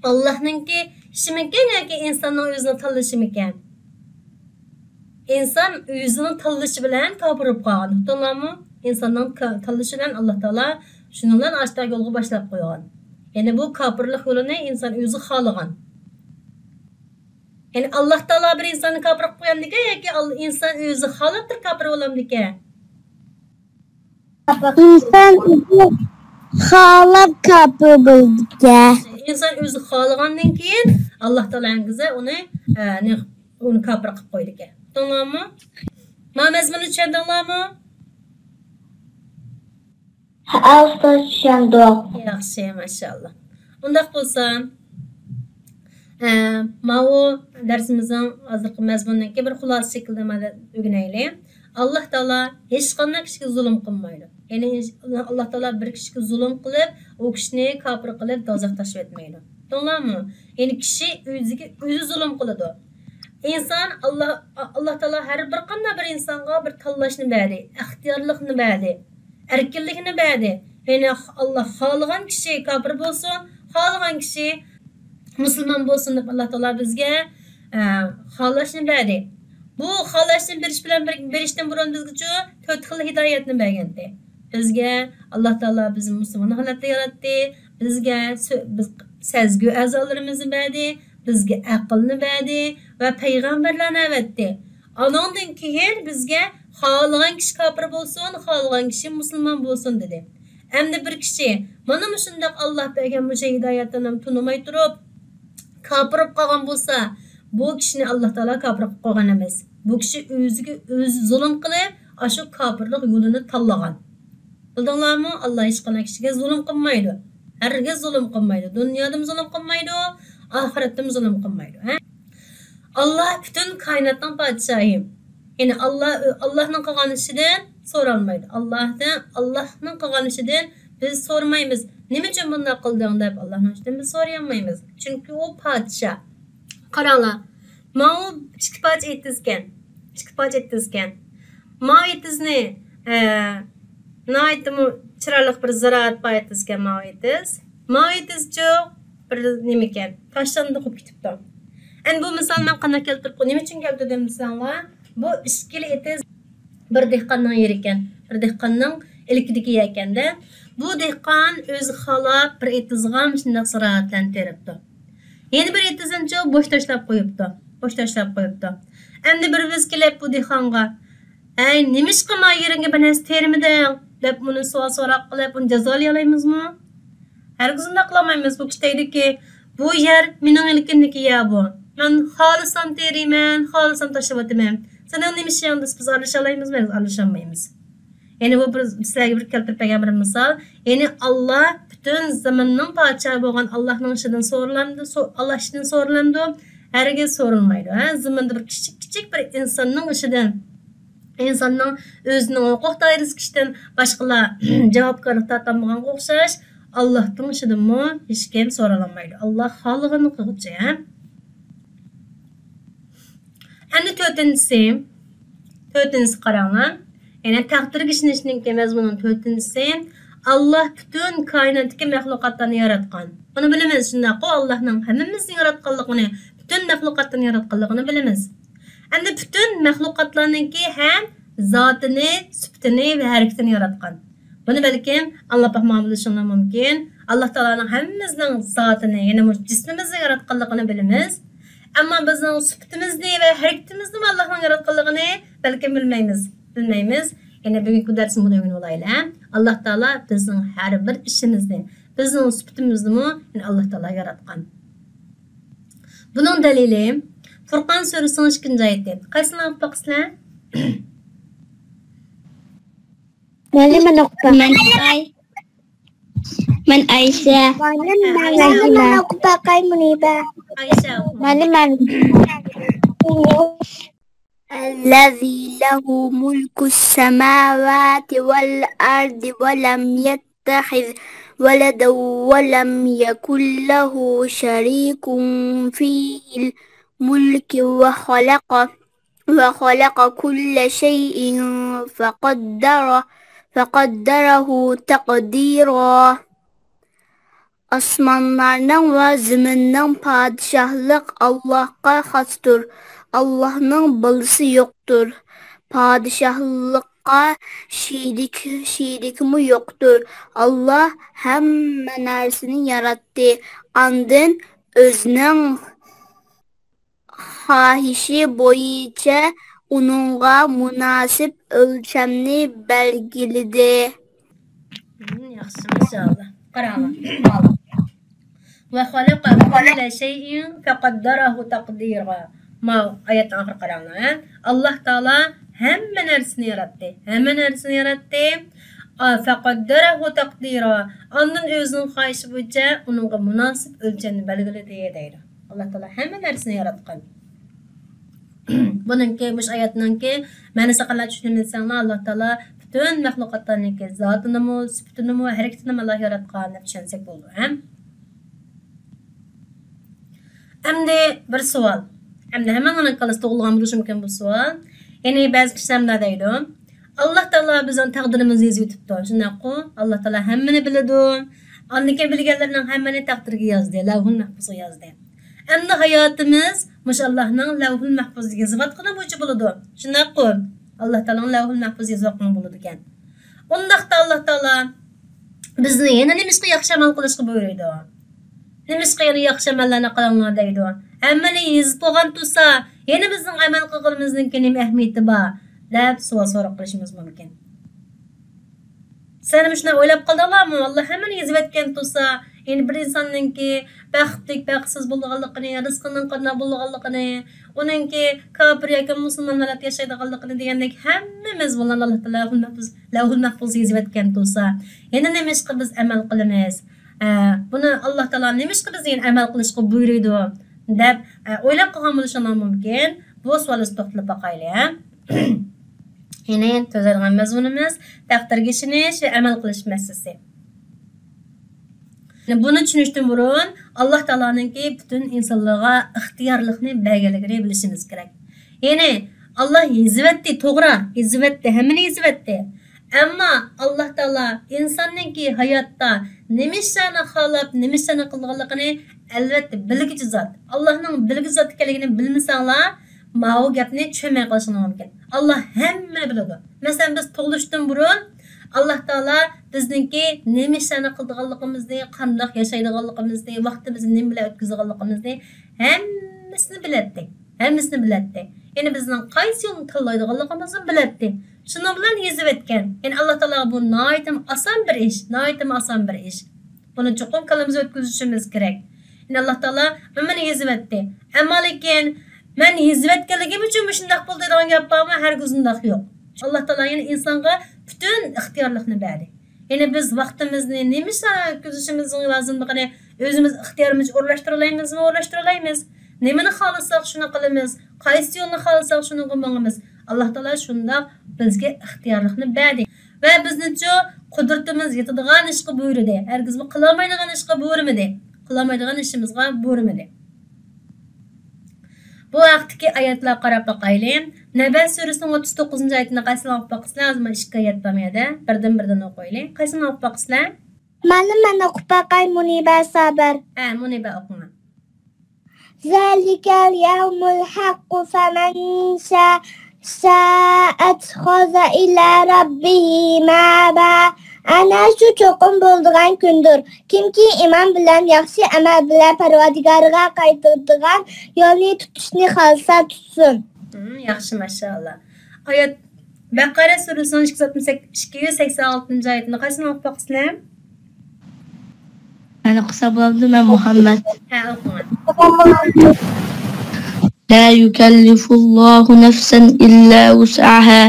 ئاللاھنىڭكى ئىشىمىكەن ياكى ئىنساننىڭ ئۆزىنىڭ تاللىشىمىكەن؟ ئىنسان ئۆزىنىڭ تاللىشى بىلەن كاپىر بولۇپ قالغان. ئۇقتۇڭلارمۇ؟ ئىنساننىڭ تاللىشى بىلەن ئاللاھ تائالا شۇنىڭ بىلەن ئاشتا يولغا باشلاپ قويغان. يەنى بۇ كاپىرلىق يولىنى ئىنسان ئۆزى خالىغان. يەنى ئاللاھ تائالا بىر ئىنساننى كاپىر قىلىپ قويامدىكەن ياكى ئىنسان ئۆزى خالاپ تۇرۇپ كاپىر بولامدىكەن؟ ئىنسان ئۆزى خالاپ كاپىر بولىدىكەن. ئىنسان ئۆزى خالىغاندىن كېيىن ئاللاھ تائالا ھەرگىزە ئۇنى، ئە، نېمە، ئۇنى كاپىر قىلىپ قويىدىكەن. ئۇقتۇڭلارمۇ؟ ما مەزمۇننى چۈشەندىڭلارمۇ؟ ھە ئۇستاز، چۈشەندۇق. ياخشى، ماشائاللاھ. ئۇنداق بولسا، ئە، ماۋۇ دەرسىمىزنىڭ ھازىرقى مەزمۇنىنىڭكى بىر خۇلاسە شەكلىدە مانا ئۆگىنەيلى. ئاللاھ تائالا ھېچقانداق كىشىگە زۇلۇم قىلمايدۇ. يەنى ئاللاھ تائالا بىر كىشىگە زۇلۇم قىلىپ، ئۇ كىشىنى كاپىر قىلىپ دوزاخ تاشلىۋەتمەيدۇ. ئۇقتۇڭلارمۇ؟ يەنى كىشى ئۆزىگە ئۆزى زۇلۇم قىلىدۇ. ئىنسان، ئاللاھ، ئاللاھ تائالا ھەر بىر قانداق بىر ئىنسانغا بىر تاللاشنى بەردى، ئىختىيارلىقنى بەردى، ئەركىنلىكنى بەردى. يەنى ئاللاھ خالىغان كىشى كاپىر بولسۇن، خالىغان كىشى مۇسۇلمان بولسۇن دەپ ئاللاھ تائالا بىزگە، ئە، خالاشنى بەردى. بۇ خالاشنى بېرىش بىلەن بىر، بېرىشتىن بۇرۇن بىزگىچۇ تۆت خىل ھىدايەتنى بەرگەنتى. بىزگە ئاللاھ تائالا بىزنى مۇسۇلمان ھالەتتە ياراتتى. بىزگە سۆ-، بىز سەزگۈ ئەزالىرىمىزنى بەردى، بىزگە ئەقىلنى بەردى ۋە پەيغەمبەرلەرنى ئەۋەتتى. ئانىڭدىن كېيىن بىزگە خالىغان كىشى كاپىر بولسۇن، خالىغان كىشى مۇسۇلمان بولسۇن دېدى. ئەمدى بىر كىشى مانا مۇشۇنداق ئاللاھ بەرگەن مۇشۇ ھىدايەتنى تونۇماي تۇرۇپ، كاپىر بولۇپ قالغان بولسا، بۇ كىشىنى ئاللاھ تائالا كاپىر قىلىپ قويغان ئەمەس. بۇ كىشى ئۆزىگە ئۆزى زۇلۇم قىلىپ، ئاشۇ كاپىرلىق يولىنى تاللىغان. بىلدىڭلارمۇ؟ ئاللاھ ھېچقانداق كىشىگە زۇلۇم قىلمايدۇ. ھەرگىز زۇلۇم قىلمايدۇ. دۇنيادىمۇ زۇلۇم قىلمايدۇ، ئاخىرەتتىمۇ زۇلۇم قىلمايدۇ. ھە؟ ئاللاھ پۈتۈن كائىناتنىڭ پادىشاھى. يەنى ئاللاھ، ئاللاھنىڭ قىلغان ئىشىدىن سورالمايدۇ. ئاللاھتىن، ئاللاھنىڭ قىلغان ئىشىدىن بىز سورىمايمىز. نېمە ئۈچۈن بۇنداق قىلدىڭ دەپ ئاللاھنىڭ ئىشىدىن بىز سورىيالمايمىز. چۈنكى ئۇ پادىشاھ. قاراڭلار، ماۋۇ ئىككى پارچە ئېتىزكەن. ئىككى پارچە ئېتىزكەن. ماۋۇ ئېتىزنى، ئە، ناھايىتىمۇ چىرايلىق بىر زىرائەت بار ئېتىزكەن ماۋۇ ئېتىز. ماۋۇ ئېتىزچۇ بىر نېمىكەن، تاشلاندى قويۇپ كېتىپتۇ. ئەمدى بۇ مىسال مەن قانداق كەلتۈرۈپ، نېمە ئۈچۈن كەلتۈردۈم دېسەڭلار، بۇ ئىككىلا ئېتىز بىر دېھقاننىڭ يېرىكەن، بىر دېھقاننىڭ ئىلكىدىكى يەركەندە. بۇ دېھقان ئۆزى خالاپ بىر ئېتىزغا مۇشۇنداق زىرائەتلەرنى تېرىپتۇ. يەنە بىر ئېتىزنىچۇ بوش تاشلاپ قويۇپتۇ. بوش تاشلاپ قويۇپتۇ. ئەمدى بىرىمىز كېلىپ بۇ دېھقانغا، ھەي، نېمىشقا ما يېرىڭگە بىر نەرسە تېرىمىدىڭ؟ دەپ ئۇنى سوئال سوراق قىلىپ، ئۇنى جازالىيالايمىزمۇ؟ ھەرگىز ئۇنداق قىلالمايمىز. بۇ كىشى دەيدۇكى، بۇ يەر مېنىڭ ئىلكىمدىكى يەر بۇ. مەن خالىسام تېرىيمەن، خالىسام تاشلىۋېتىمەن. سېنىڭ نېمە ئىشىڭ دېسە، بىز ئارىلىشالايمىزمۇ؟ ھەرگىز ئارىلىشالمايمىز. يەنى بۇ بىر سىلەرگە بىر كەلتۈرۈپ بەرگەن بىر مىسال. يەنى ئاللا پۈتۈن زېمىننىڭ پادىشاھى بولغان ئاللانىڭ ئىشىدىن سورىلامدۇ؟ سو-، ئاللا ئىشىدىن سورىلامدۇ؟ ھەرگىز سورىلمايدۇ. ھە؟ زېمىندا بىر كىچىك، كىچىك بىر ئىنساننىڭ ئىشىدىن، ئىنساننىڭ ئۆزىنىڭ ھوقۇق دائىرىسىدىكى ئىشىدىن باشقىلار جاۋابكارلىق تارتالمىغانغا ئوخشاش، ئاللاھنىڭ ئىشىدىنمۇ ھېچكىم سورىلالمايدۇ. ئاللا خالىغىنىنى قىلغۇچى. ھە؟ ئەمدى تۆتىنچىسى، تۆتىنچىسى قاراڭلار. يەنى تەقدىرگە ئىشىنىشنىڭكى مەزمۇنىنىڭ تۆتىنچىسى، ئاللا پۈتۈن كائىناتتىكى مەخلۇقاتلارنى ياراتقان. بۇنى بىلىمىز، شۇنداققۇ؟ ئاللانىڭ ھەممىمىزنى ياراتقانلىقىنى، پۈتۈن مەخلۇقاتلارنى ياراتقانلىقىنى بىلىمىز. ئەمدى پۈتۈن مەخلۇقاتلارنىڭكى ھەم زاتىنى، سۈپىتىنى ۋە ھەرىكىتىنى ياراتقان. بۇنى بەلكىم ئاڭلاپ باقمىغان بولۇشۇڭلار مۇمكىن. ئاللا تائالانىڭ ھەممىمىزنىڭ زاتىنى، يەنى مۇشۇ جىسمىمىزنى ياراتقانلىقىنى بىلىمىز. ئەمما بىزنىڭ سۈپىتىمىزنى ۋە ھەرىكىتىمىزنىمۇ ئاللانىڭ ياراتقانلىقىنى بەلكىم بىلمەيمىز. بىلمەيمىز. يەنى بۈگۈنكى دەرسنى بۇنى ئۆگىنىۋالايلى. ئاللا تائالا بىزنىڭ ھەر بىر ئىشىمىزنى، بىزنىڭ سۈپىتىمىزنىمۇ، يەنى ئاللا تائالا ياراتقان. بۇنىڭ دەلىلى فۇرقان سۈرىسىنىڭ ئىككىنچى ئايىتى. قايسىلارنى ئوقۇپ باقىسىلەر؟ مەن ئوقۇپ باقاي. مەن ئايشە. مەن ئايشە. مەن ئوقۇپ باقاي، مۇنىبە. ئايشە. مەن، مەن. الذي له ملك السماوات والأرض ولم يتخذ ولدا ولم يكن له شريك في الملك وخلق وخلق كل شيء فقدره فقدره تقديرا. ئاسمانلارنىڭ ۋە زېمىننىڭ پادىشاھلىق ئاللاھقا خاستۇر. ئاللاھنىڭ بالىسى يوقتۇر. پادىشاھلىققا شېرىك، شېرىكىمۇ يوقتۇر. ئاللاھ ھەممە نەرسىنى ياراتتى. ئاندىن ئۆزىنىڭ خاھىشى بويىچە ئۇنىڭغا مۇناسىپ ئۆلچەمنى بەلگىلىدى. مم، ياخشى، ماشائاللا. قاراڭلار. وخلق كل شيء فقدره تقديرا. ما ئايەتنىڭ ئاخىرىغا قاراڭلار، ھە. ئاللاھ تائالا ھەممە نەرسىنى ياراتتى. ھەممە نەرسىنى ياراتتى. ئا، فقدره تقديرا. ئاندىن ئۆزىنىڭ خاھىشى بويىچە ئۇنىڭغا مۇناسىپ ئۆلچەمنى بەلگىلىدى، دەيدۇ. ئاللاھ تائالا ھەممە نەرسىنى ياراتقان. بۇنىڭكى، مۇشۇ ئايەتنىڭكى مەنىسىنى قانداق چۈشىنىمىز دېسەڭلار، ئاللاھ تائالا پۈتۈن مەخلۇقاتلارنىڭكى زاتىنىمۇ، سۈپىتىنىمۇ، ھەرىكىتىنىمۇ ئاللاھ ياراتقان دەپ چۈشەنسەك بولىدۇ، ھە؟ ئەمدى بىر سوئال. ئەمدى ھەممىڭلارنىڭ كاللىسىدا تۇغۇلغان بولۇشى مۇمكىن بۇ سوئال. يەنى بەزى كىشىلەر مۇنداق دەيدۇ، ئاللاھ تائالا بىزنىڭ تەقدىرىمىزنى يېزىۋېتىپتۇ، شۇنداققۇ؟ ئاللاھ تائالا ھەممىنى بىلىدۇ. ئاندىن كېيىن بىلگەنلىرىنىڭ ھەممىنى تەقدىرگە يازدى، لەۋھۇل مەھپۇزغا يازدى. ئەمدى ھاياتىمىز مۇشۇ ئاللاھنىڭ لەۋھۇل مەھپۇزدا يېزىۋاتقىنى بويىچە بولىدۇ. شۇنداققۇ؟ ئاللاھ تائالانىڭ لەۋھۇل مەھپۇزدا يېزىۋاتقىنى بولىدىكەن. ئۇنداقتا ئاللاھ تائالا بىزنى يەنە نېمىشقا ياخشى ئەمەل قىلىشقا بۇيرۇيدۇ؟ نېمىشقا يەنە ياخشى ئەمەللەرنى قىلىڭلار دەيدۇ؟ ھەممىنى يېزىپ بولغان تۇرسا، يەنە بىزنىڭ ئەمەل قىلغىنىمىزنىڭكى نېمە ئەھمىيىتى بار؟ دەپ سوئال سوراپ قېلىشىمىز مۇمكىن. سىلەرمۇ شۇنداق ئويلاپ قالدىڭلارمۇ؟ ئاللا ھەممىنى يېزىۋەتكەن تۇرسا، يەنى بىر ئىنساننىڭكى بەختلىك، بەختسىز بولىدىغانلىقىنى، رىزقىنىڭ قانداق بولىدىغانلىقىنى، ئۇنىڭكى كاپىر ياكى مۇسۇلمان ھالەتتە ياشايدىغانلىقىنى دېگەندەك ھەممىمىز بۇلارنى ئاللا تائالا لەۋھۇل مەھپۇز، لەۋھۇل مەھپۇزغا يېزىۋەتكەن تۇرسا، يەنە نېمىشقا بىز ئەمەل قىلىمىز؟ ئە، بۇنى ئاللا تائالا نېمىشقا بىزگە يەنە ئەمەل قىلىشقا بۇيرۇيدۇ؟ دەپ، ئە، ئويلاپ قالغان بولۇشۇڭلار مۇمكىن. بۇ سوئال ئۈستىدە توختىلىپ باقايلى، ھە؟ يەنى تۈزەلگەن مەزمۇنىمىز تەقدىرگە ئىشىنىش ۋە ئەمەل قىلىش مەسىلىسى. بۇنى چۈشىنىشتىن بۇرۇن ئاللا تائالانىڭكى پۈتۈن ئىنسانلارغا ئىختىيارلىقنى بەرگەنلىكىنى بىلىشىمىز كېرەك. يەنى ئاللا يېزىۋەتتى، توغرا، يېزىۋەتتى، ھەممىنى يېزىۋەتتى. ئەمما ئاللا تائالا ئىنساننىڭكى ھاياتتا نېمە ئىشلارنى خالاپ، نېمە ئىشلارنى قىلىدىغانلىقىنى ئەلۋەتتە بىلگۈچى زات. ئاللانىڭ بىلگۈچى زات ئىكەنلىكىنى بىلمىسەڭلار، ماۋۇ گەپنى چۈشەنمەي قېلىشىڭلار مۇمكىن. ئاللا ھەممىنى بىلىدۇ. مەسىلەن، بىز تۇغۇلۇشتىن بۇرۇن ئاللا تائالا بىزنىڭكى نېمە ئىشلارنى قىلىدىغانلىقىمىزنى، قانداق ياشايدىغانلىقىمىزنى، ۋاقتىمىزنى نېمە بىلەن ئۆتكۈزىدىغانلىقىمىزنى ھەممىسىنى بىلەتتى. ھەممىسىنى بىلەتتى. يەنى بىزنىڭ قايسى يولنى تاللايدىغانلىقىمىزنى بىلەتتى. شۇنىڭ بىلەن يېزىۋەتكەن. يەنى ئاللا تائالاغا بۇ ناھايىتىمۇ ئاسان بىر ئىش، ناھايىتىمۇ ئاسان بىر ئىش. بۇنى چوقۇم كاللىمىزغا ئۆتكۈزۈشىمىز كېرەك. يەنى ئاللا تائالا ھەممىنى يېزىۋەتتى. ئەمما لېكىن مەن يېزىۋەتكەنلىكىم ئۈچۈن مۇشۇنداق بولدى دەيدىغان گەپ بارمۇ؟ ھەرگىز ئۇنداق يوق. ئاللا تائالا يەنى ئىنسانغا پۈتۈن ئىختىيارلىقنى بەردى. يەنى بىز ۋاقتىمىزنى نېمە ئىشلارغا ئۆتكۈزۈشىمىزنىڭ لازىملىقىنى ئۆزىمىز ئىختىيارىمىزچە ئورۇنلاشتۇرالايمىزمۇ؟ ئورۇنلاشتۇرالايمىز. نېمىنى خالىساق، شۇنى قىلىمىز. قايسى يولنى خالىساق، شۇنىڭغا ماڭىمىز. ئاللا تائالا شۇنداق بىزگە ئىختىيارلىقنى بەردى. ۋە بىزنىچۇ قۇدرىتىمىز يېتىدىغان ئىشقا بۇيرۇدى. ھەرگىزمۇ قىلالمايدىغان ئىشقا بۇيرۇمىدى. قىلالمايدىغان ئىشىمىزغا بۇيرۇمىدى. بۇ ھەقتىكى ئايەتلەرگە قاراپ باقايلى. نەبە سۈرىسىنىڭ ئوتتۇز توققۇزىنچى ئايىتىنى قايسىلار ئوقۇپ باقىسىلەر؟ ھازىر مانا ئىككى ئايەت بار مۇ يەردە. بىردىن بىردىن ئوقۇيلى. قايسىنى ئوقۇپ باقىسىلەر؟ مانا مەن ئوقۇپ باقاي، مۇنىبە سابىر. ھە، مۇنىبە ئوقۇڭلار. ذلك اليوم الحق فمن شاء شاء اتخذ إلى ربه مآبا. ئەنە شۇ چوقۇم بولىدىغان كۈندۇر. كىمكى ئىمان بىلەن، ياخشى ئەمەل بىلەن پەرۋەردىگارىغا قايتىدىغان يولنى تۇتۇشنى خالىسا تۇتسۇن. ھىم، ياخشى، ماشائاللا. ئايەت بەقەرە سۈرىسىنىڭ ئىككى يۈز ئاتمىش سەككىز، ئىككى يۈز سەكسەن ئالتىنچى ئايىتىنى قايسىنى ئوقۇپ باقىسىلەر؟ مەن ئوقۇسا بولامدۇ؟ مەن مۇھەممەد. ھە، ئوقۇڭ. لا يكلف الله نفسا إلا وسعها،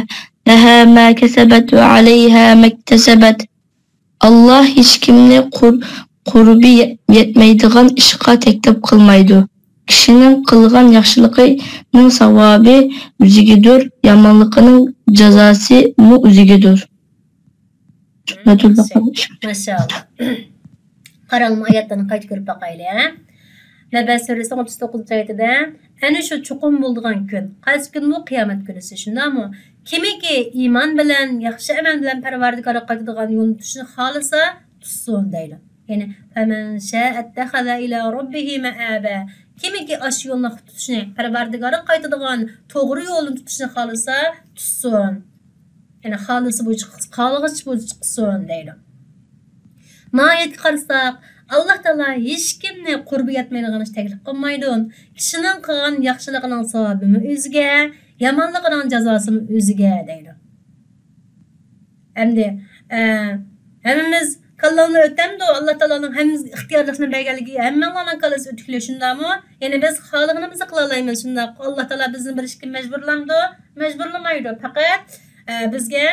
لها ما كسبت وعليها ما اكتسبت. ئاللاھ ھېچكىمنى قۇر-، قۇربى يەتمەيدىغان ئىشقا تەكلىپ قىلمايدۇ. كىشىنىڭ قىلغان ياخشىلىقىنىڭ ساۋابى ئۆزىگىدۇر، يامانلىقىنىڭ جازاسىمۇ ئۆزىگىدۇر. سۈرەتۇل بەقەرە. ماشائاللاھ. قاراڭمۇ، ئايەتلەرنى قايتا كۆرۈپ باقايلى، ھە؟ نەبە سۈرىسىنىڭ ئوتتۇز توققۇزىنچى ئايىتىدە، ئەنە شۇ چوقۇم بولىدىغان كۈن. قايسى كۈن بۇ؟ قىيامەت كۈنىسى، شۇنداقمۇ؟ كىمكى ئىمان بىلەن، ياخشى ئەمەل بىلەن پەرۋەردىگارىغا قايتىدىغان يولنى تۇتۇشنى خالىسا، تۇتسۇن دەيدۇ. يەنى، فَمَنْ شَاءَ اتَّخَذَ إِلَى رَبِّهِ مَآبًا. كىمكى ئاشۇ يولنى تۇتۇشنى، پەرۋەردىگارىغا قايتىدىغان توغرا يولنى تۇتۇشنى خالىسا، تۇتسۇن. يەنى خالىسا بويىچە، خالىغىچە بويىچە قىلسۇن دەيدۇ. ماۋۇ ئايەتكە قارىساق، ئاللاھ تائالا ھېچكىمنى قۇربى يەتمەيدىغان ئىش تەكلىپ قىلمايدۇ. كىشىنىڭ قىلغان ياخشىلىقىنىڭ ساۋابىمۇ ئۆزىگە، يامانلىقىنىڭ جازاسىمۇ ئۆزىگە دەيدۇ. ئەمدى، ئە، ھەممىمىز كاللامدا ئۆتەمدۇ؟ ئاللاھ تائالانىڭ ھەممىمىزگە ئىختىيارلىقنى بەرگەنلىكى، ھەممىڭلارنىڭ كاللىسى ئۆتۈكلۈك، شۇنداقمۇ؟ يەنى بىز خالىغىنىمىزنى قىلالايمىز، شۇنداق. ئاللاھ تائالا بىزنى بىر ئىشقا مەجبۇرلامدۇ؟ مەجبۇرلىمايدۇ. پەقەت، ئە، بىزگە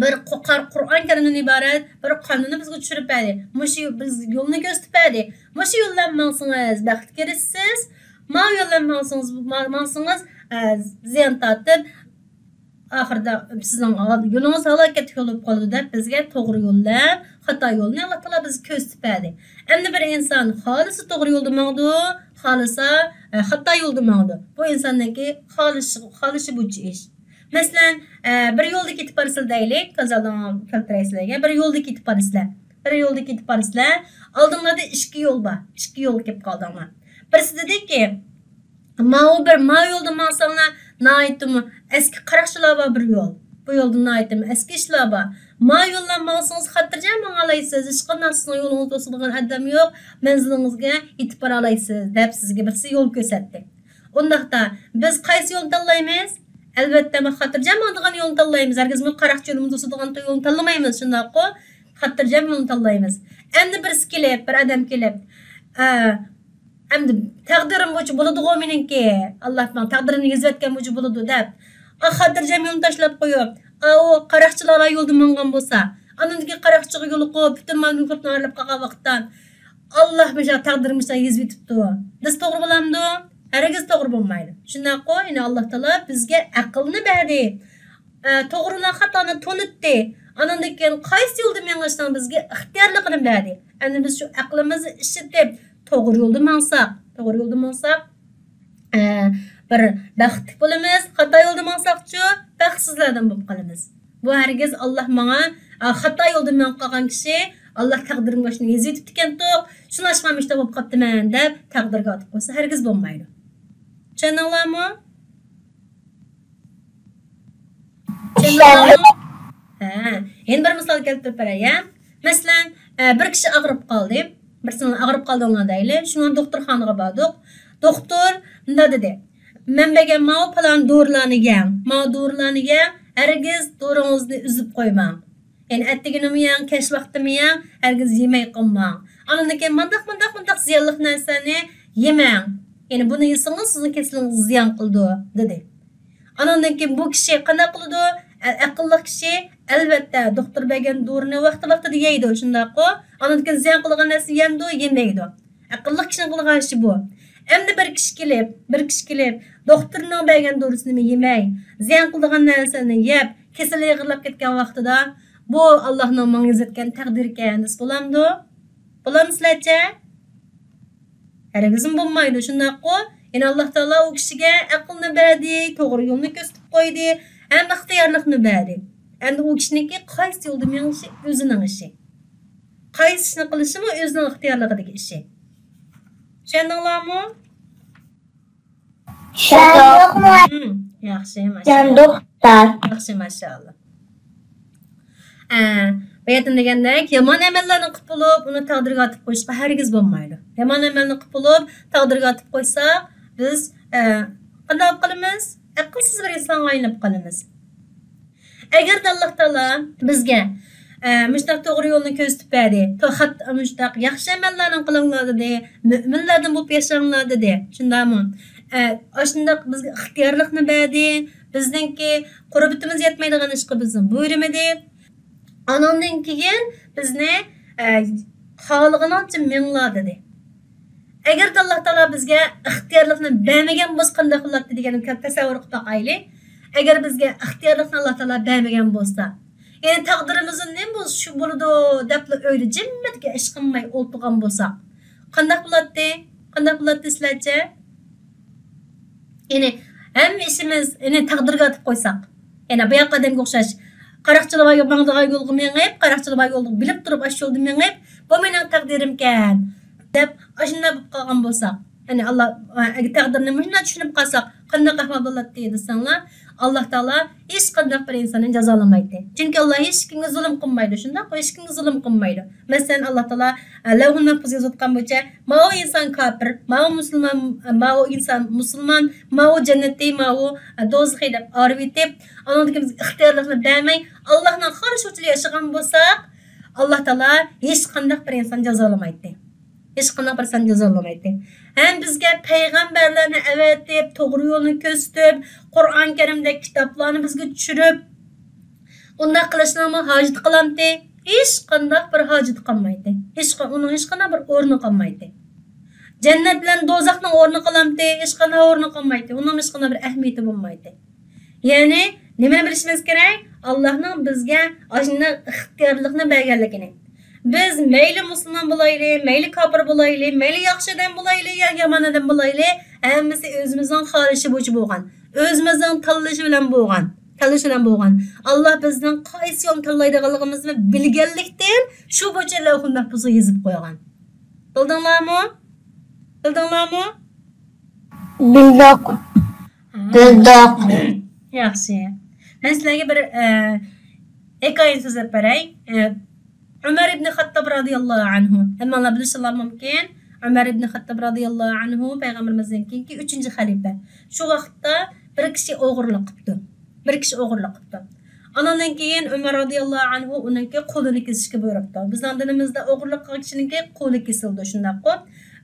بىر قو-، قار-، قۇرئان كەرىمدىن ئىبارەت بىر قانۇننى بىزگە چۈشۈرۈپ بەردى. مۇشۇ بىز يولنى كۆرسىتىپ بەردى. مۇشۇ يول بىلەن ماڭسىڭىز بەختكە ئېرىشىسىز، ماۋۇ يول بىلەن ماڭسىڭىز، ما-، ماڭسىڭىز، ئە، زىيان تارتىپ، ئاخىرىدا سىزنىڭ يولىڭىز ھالاكەتلىك يول بولۇپ قالىدۇ دەپ بىزگە توغرا يول بىلەن خاتا يولنى ئاللاھ تائالا بىزگە كۆرسىتىپ بەردى. ئەمدى بىر ئىنسان خالىسا توغرا يولدا ماڭىدۇ، خالىسا، ئە، خاتا يولدا ماڭىدۇ. بۇ ئىنساننىڭكى خالىشى، خالىشى بويىچە ئىش. مەسىلەن، ئە، بىر يولدا كېتىپ بارىسىلەر دەيلى، كۆز ئالدىڭلارغا كەلتۈرەيسىلەرگە. بىر يولدا كېتىپ بارىسىلەر. بىر يولدا كېتىپ بارىسىلەر. ئالدىڭلاردا ئىككى يول بار. ئىككى يولغا كېلىپ قالدىڭلار. بىرسى دېدىكى، ماۋۇ بىر، ماۋۇ يولدا ماڭساڭلار، ناھايىتىمۇ ئەسكى قاراقچىلار بار بىر يول. بۇ يولدا ناھايىتىمۇ ئەسكى ئىشلار بار. ماۋۇ يوللار ماڭسىڭىز، خاتىرجەم ماڭالايسىز. ھېچقانداق سىزنىڭ يولىڭىزنى توسىدىغان ئادەم يوق. مەنزىلىڭىزگە يېتىپ بارالايسىز، دەپ سىزگە بىرسى يول كۆرسەتتى. ئۇنداقتا، بىز قايسى يولنى تاللايمىز؟ ئەلۋەتتە، خاتىرجەم ماڭىدىغان يولنى تاللايمىز. ھەرگىزمۇ قاراقچى يولىمىز توسىدىغان يولنى تاللىمايمىز، شۇنداققۇ؟ خاتىرجەم يولنى تاللايمىز. ئەمدى بىرسى كېلىپ، بىر ئادەم كېلىپ، ئە، ئەمدى تەقدىرىم بويىچە بولىدىغۇ مېنىڭكى، ئاللاھ ماڭا تەقدىرىمنى يېزىۋەتكەن بويىچە بولىدۇ دەپ، ئا، خاتىرجەم يولنى تاشلاپ قويۇپ، ئاۋۇ قاراقچىلار يولدا ماڭغان بولسا، ئاندىن كېيىن قاراقچىغا يولۇقۇپ، پۈتۈن مال مۈلكىدىن ئايرىلىپ قالغان ۋاقىتتا، ئاللاھ مۇشۇ تەقدىرىمنى مۇشۇنداق يېزىۋېتىپتۇ دېسە توغرا بولامدۇ؟ ھەرگىز توغرا بولمايدۇ. شۇنداققۇ، يەنى ئاللاھ تائالا بىزگە ئەقىلنى بەردى. ئە، توغرىنى، خاتانى تونۇتتى. ئانىڭدىن كېيىن قايسى يولدا مېڭىشنىڭ بىزگە ئىختىيارلىقىنى بەردى. ئەمدى بىز شۇ ئەقلىمىزنى ئىشلىتىپ، توغرا يولدا ماڭساق، توغرا يولدا ماڭساق، ئە، بىر بەختلىك بولىمىز، خاتا يولدا ماڭساقچۇ، بەختسىزلەردىن بولۇپ قالىمىز. بۇ ھەرگىز ئاللاھ ماڭا، ئە، خاتا يولدا مېڭىپ قالغان كىشى، ئاللاھ تەقدىرىمگە شۇنى يېزىۋېتىپتىكەنتۇق، شۇڭلاشقا مەن مۇشۇنداق بولۇپ قاپتىمەن دەپ تەقدىرگە ئاتىپ قويسا ھەرگىز بولمايدۇ. چۈشەندىڭلارمۇ؟ چۈشەندىڭلارمۇ؟ ھە، يەنە بىر مىسال كەلتۈرۈپ بېرەي، ھە. مەسىلەن، ئە، بىر كىشى ئاغرىپ قالدى. بىرسىنىڭ ئاغرىپ قالدىڭلار دەيلى. شۇڭا دوختۇرخانىغا باردۇق. دوختۇر مۇنداق دېدى، مەن بەرگەن ماۋۇ پالان دورىلارنى يەڭ، ماۋۇ دورىلارنى يەڭ، ھەرگىز دورىڭىزنى ئۈزۈپ قويماڭ. يەنى ئەتىگىنىمۇ يەڭ، كەچ ۋاقتىمۇ يەڭ، ھەرگىز يېمەي قالماڭ. ئاندىن كېيىن مۇنداق، مۇنداق، مۇنداق زىيانلىق نەرسىلەرنى يېمەڭ. يەنى بۇنى يېسىڭىز سىزنىڭ كېسىلىڭىزگە زىيان قىلىدۇ، دېدى. ئانىڭدىن كېيىن بۇ كىشى قانداق قىلىدۇ؟ ئە-، ئەقىللىق كىشى، ئەلۋەتتە، دوختۇر بەرگەن دورىنى ۋاقتى-ۋاقتىدا يەيدۇ، شۇنداققۇ؟ ئانىڭدىن كېيىن زىيان قىلىدىغان نەرسىنى يەمدۇ؟ يېمەيدۇ. ئەقىللىق كىشىنىڭ قىلىدىغان ئىشى بۇ. ئەمدى بىر كىشى كېلىپ، بىر كىشى كېلىپ، دوختۇرنىڭ بەرگەن دورىسىنىمۇ يېمەي، زىيان قىلىدىغان نەرسىنى يەپ، كېسىلى ئېغىرلاپ كەتكەن ۋاقتىدا، بۇ ئاللاھنىڭ ماڭا يېزىۋەتكەن تەقدىرىكەن دېسە بولامدۇ؟ بولامدۇ سىلەرچە؟ ھەرگىزمۇ بولمايدۇ، شۇنداققۇ؟ يەنى ئاللاھ تائالا ئۇ كىشىگە ئەقىلنى بەردى، توغرا يولنى كۆرسىتىپ قويدى، ھەم ئىختىيارلىقنى بەردى. ئەمدى ئۇ كىشىنىڭكى قايسى يولدا مېڭىشى ئۆزىنىڭ ئىشى. قايسى ئىشنى قىلىشىمۇ ئۆزىنىڭ ئىختىيارلىقىدىكى ئىشى. چۈشەندىڭلارمۇ؟ چۈشەندۇقمۇ؟ ھىم، ياخشى، ماشائاللاھ. چۈشەندۇق، ئۇستاز. ياخشى، ماشائاللاھ. ئە، باياتىن دېگەندەك، يامان ئەمەللەرنى قىلىپ بولۇپ، ئۇنى تەقدىرگە ئاتىپ قويۇشقا ھەرگىز بولمايدۇ. يامان ئەمەلنى قىلىپ بولۇپ، تەقدىرگە ئاتىپ قويساق، بىز، ئە، قانداق بولۇپ قالىمىز؟ ئەقىلسىز بىر ئىنسانغا ئايلىنىپ قالىمىز. ئەگەردە ئاللاھ تائالا بىزگە، ئە، مۇشۇنداق توغرا يولنى كۆرسىتىپ بەردى، تو-، خات-، مۇشۇنداق ياخشى ئەمەللەرنى قىلىڭلار دېدى، مۆمىنلەردىن بولۇپ ياشاڭلار دېدى. شۇنداقمۇ؟ ئە، ئاشۇنداق بىزگە ئىختىيارلىقنى بەردى. بىزنىڭكى قۇربىتىمىز يەتمەيدىغان ئىشقا بىزنى بۇيرۇمىدى. ئانىڭدىن كېيىن بىزنى، ئە، خالىغىنىڭچە مىڭلا دېدى. ئەگەردە ئاللا تائالا بىزگە ئىختىيارلىقنى بەرمىگەن بولسا قانداق بولاتتى دېگەننى تەسەۋۋۇر قىلىپ باقايلى. ئەگەر بىزگە ئىختىيارلىقنى ئاللا تائالا بەرمىگەن بولسا، يەنى تەقدىرىمىزدە نېمە بولسا شۇ بولىدۇ دەپلا ئۆيدە جىممىدىكى ئىش قىلماي ئولتۇرغان بولساق، قانداق بولاتتى؟ قانداق بولاتتى سىلەرچە؟ يەنى ھەممە ئىشىمىز، يەنى تەقدىرگە ئاتىپ قويساق. يەنى باياقى ئادەمگە ئوخشاش، قاراقچىلار بار يول، ماڭىدىغان يولغا مېڭىپ، قاراقچىلار بار يولغا بىلىپ تۇرۇپ، ئاشۇ يولدا مېڭىپ، بۇ مېنىڭ تەقدىرىمكەن دەپ، ئاشۇنداق بولۇپ قالغان بولساق، يەنى ئاللا، ئەگەر تەقدىرنى مۇشۇنداق چۈشىنىپ قالساق، قانداق ئەھۋال بولاتتى دېسەڭلار، ئاللا تائالا ھېچقانداق بىر ئىنساننى جازالىمايتتى. چۈنكى ئاللا ھېچكىمگە زۇلۇم قىلمايدۇ، شۇنداققۇ؟ ھېچكىمگە زۇلۇم قىلمايدۇ. مەسىلەن، ئاللا تائالا، ئە، لەۋھۇل مەھپۇزغا يېزىۋاتقان بويىچە، ماۋۇ ئىنسان كاپىر، ماۋۇ مۇسۇلمان، ماۋۇ ئىنسان مۇسۇلمان، ماۋۇ جەننەتتە، ماۋۇ، ئە، دوزىخى دەپ ئايرىۋېتىپ، ئانىڭدىن كېيىن بىز ئىختىيارلىقنى بەرمەي، ئاللانىڭ خالىشىغىچىلا ياشىغان بولساق، ئاللا تائالا ھېچقانداق بىر ئىنساننى جازالىمايتتى. ھېچقانداق بىر ئىنساننى جازالىمايتتى. ھەم بىزگە پەيغەمبەرلەرنى ئەۋەتىپ، توغرا يولنى كۆرسىتىپ، قۇرئان كەرىمدەك كىتابلارنى بىزگە چۈشۈرۈپ، ئۇنداق قىلىشنىڭمۇ ھاجىتى قالامتى؟ ھېچقانداق بىر ھاجىتى قالمايتتى. ھېچقا-، ئۇنىڭ ھېچقانداق بىر ئورنى قالمايتتى. جەننەت بىلەن دوزاخنىڭ ئورنى قالامتى؟ ھېچقانداق ئورنى قالمايتتى. ئۇنىڭ ھېچقانداق بىر ئەھمىيىتى بولمايتتى. يەنى نېمىنى بىلىشىمىز كېرەك؟ ئاللانىڭ بىزگە ئاشۇنداق ئىختىيارلىقنى بەرگەنلىكىنى. بىز مەيلى مۇسۇلمان بولايلى، مەيلى كاپىر بولايلى، مەيلى ياخشى ئادەم بولايلى يا يامان ئادەم بولايلى، ھەممىسى ئۆزىمىزنىڭ خالىشى بويىچە بولغان، ئۆزىمىزنىڭ تاللىشى بىلەن بولغان، تاللىشى بىلەن بولغان. ئاللا بىزنىڭ قايسى يولنى تاللايدىغانلىقىمىزنى بىلگەنلىكتىن، شۇ بويىچە لەۋھۇل مەھپۇزغا يېزىپ قويغان. بىلدىڭلارمۇ؟ بىلدىڭلارمۇ؟ بىلدۇق. ھە. بىلدۇق. ياخشى. مەن سىلەرگە بىر، ئە، ھېكايىنى سۆزلەپ بېرەي. ئە، ئۆمەر ئىبنى خەتتاب رازىياللاھۇ ئەنھۇ. ھەممىڭلار بىلىشىڭلار مۇمكىن. ئۆمەر ئىبنى خەتتاب رازىياللاھۇ ئەنھۇ پەيغەمبىرىمىزدىن كېيىنكى ئۈچىنچى خەلىپە. شۇ ۋاقىتتا بىر كىشى ئوغرىلىق قىپتۇ. بىر كىشى ئوغرىلىق قىپتۇ. ئانىڭدىن كېيىن ئۆمەر رازىياللاھۇ ئەنھۇ ئۇنىڭكى قولىنى كېسىشكە بۇيرۇپتۇ. بىزنىڭ دىنىمىزدا ئوغرىلىق قىلغان كىشىنىڭكى قولى كېسىلىدۇ، شۇنداققۇ؟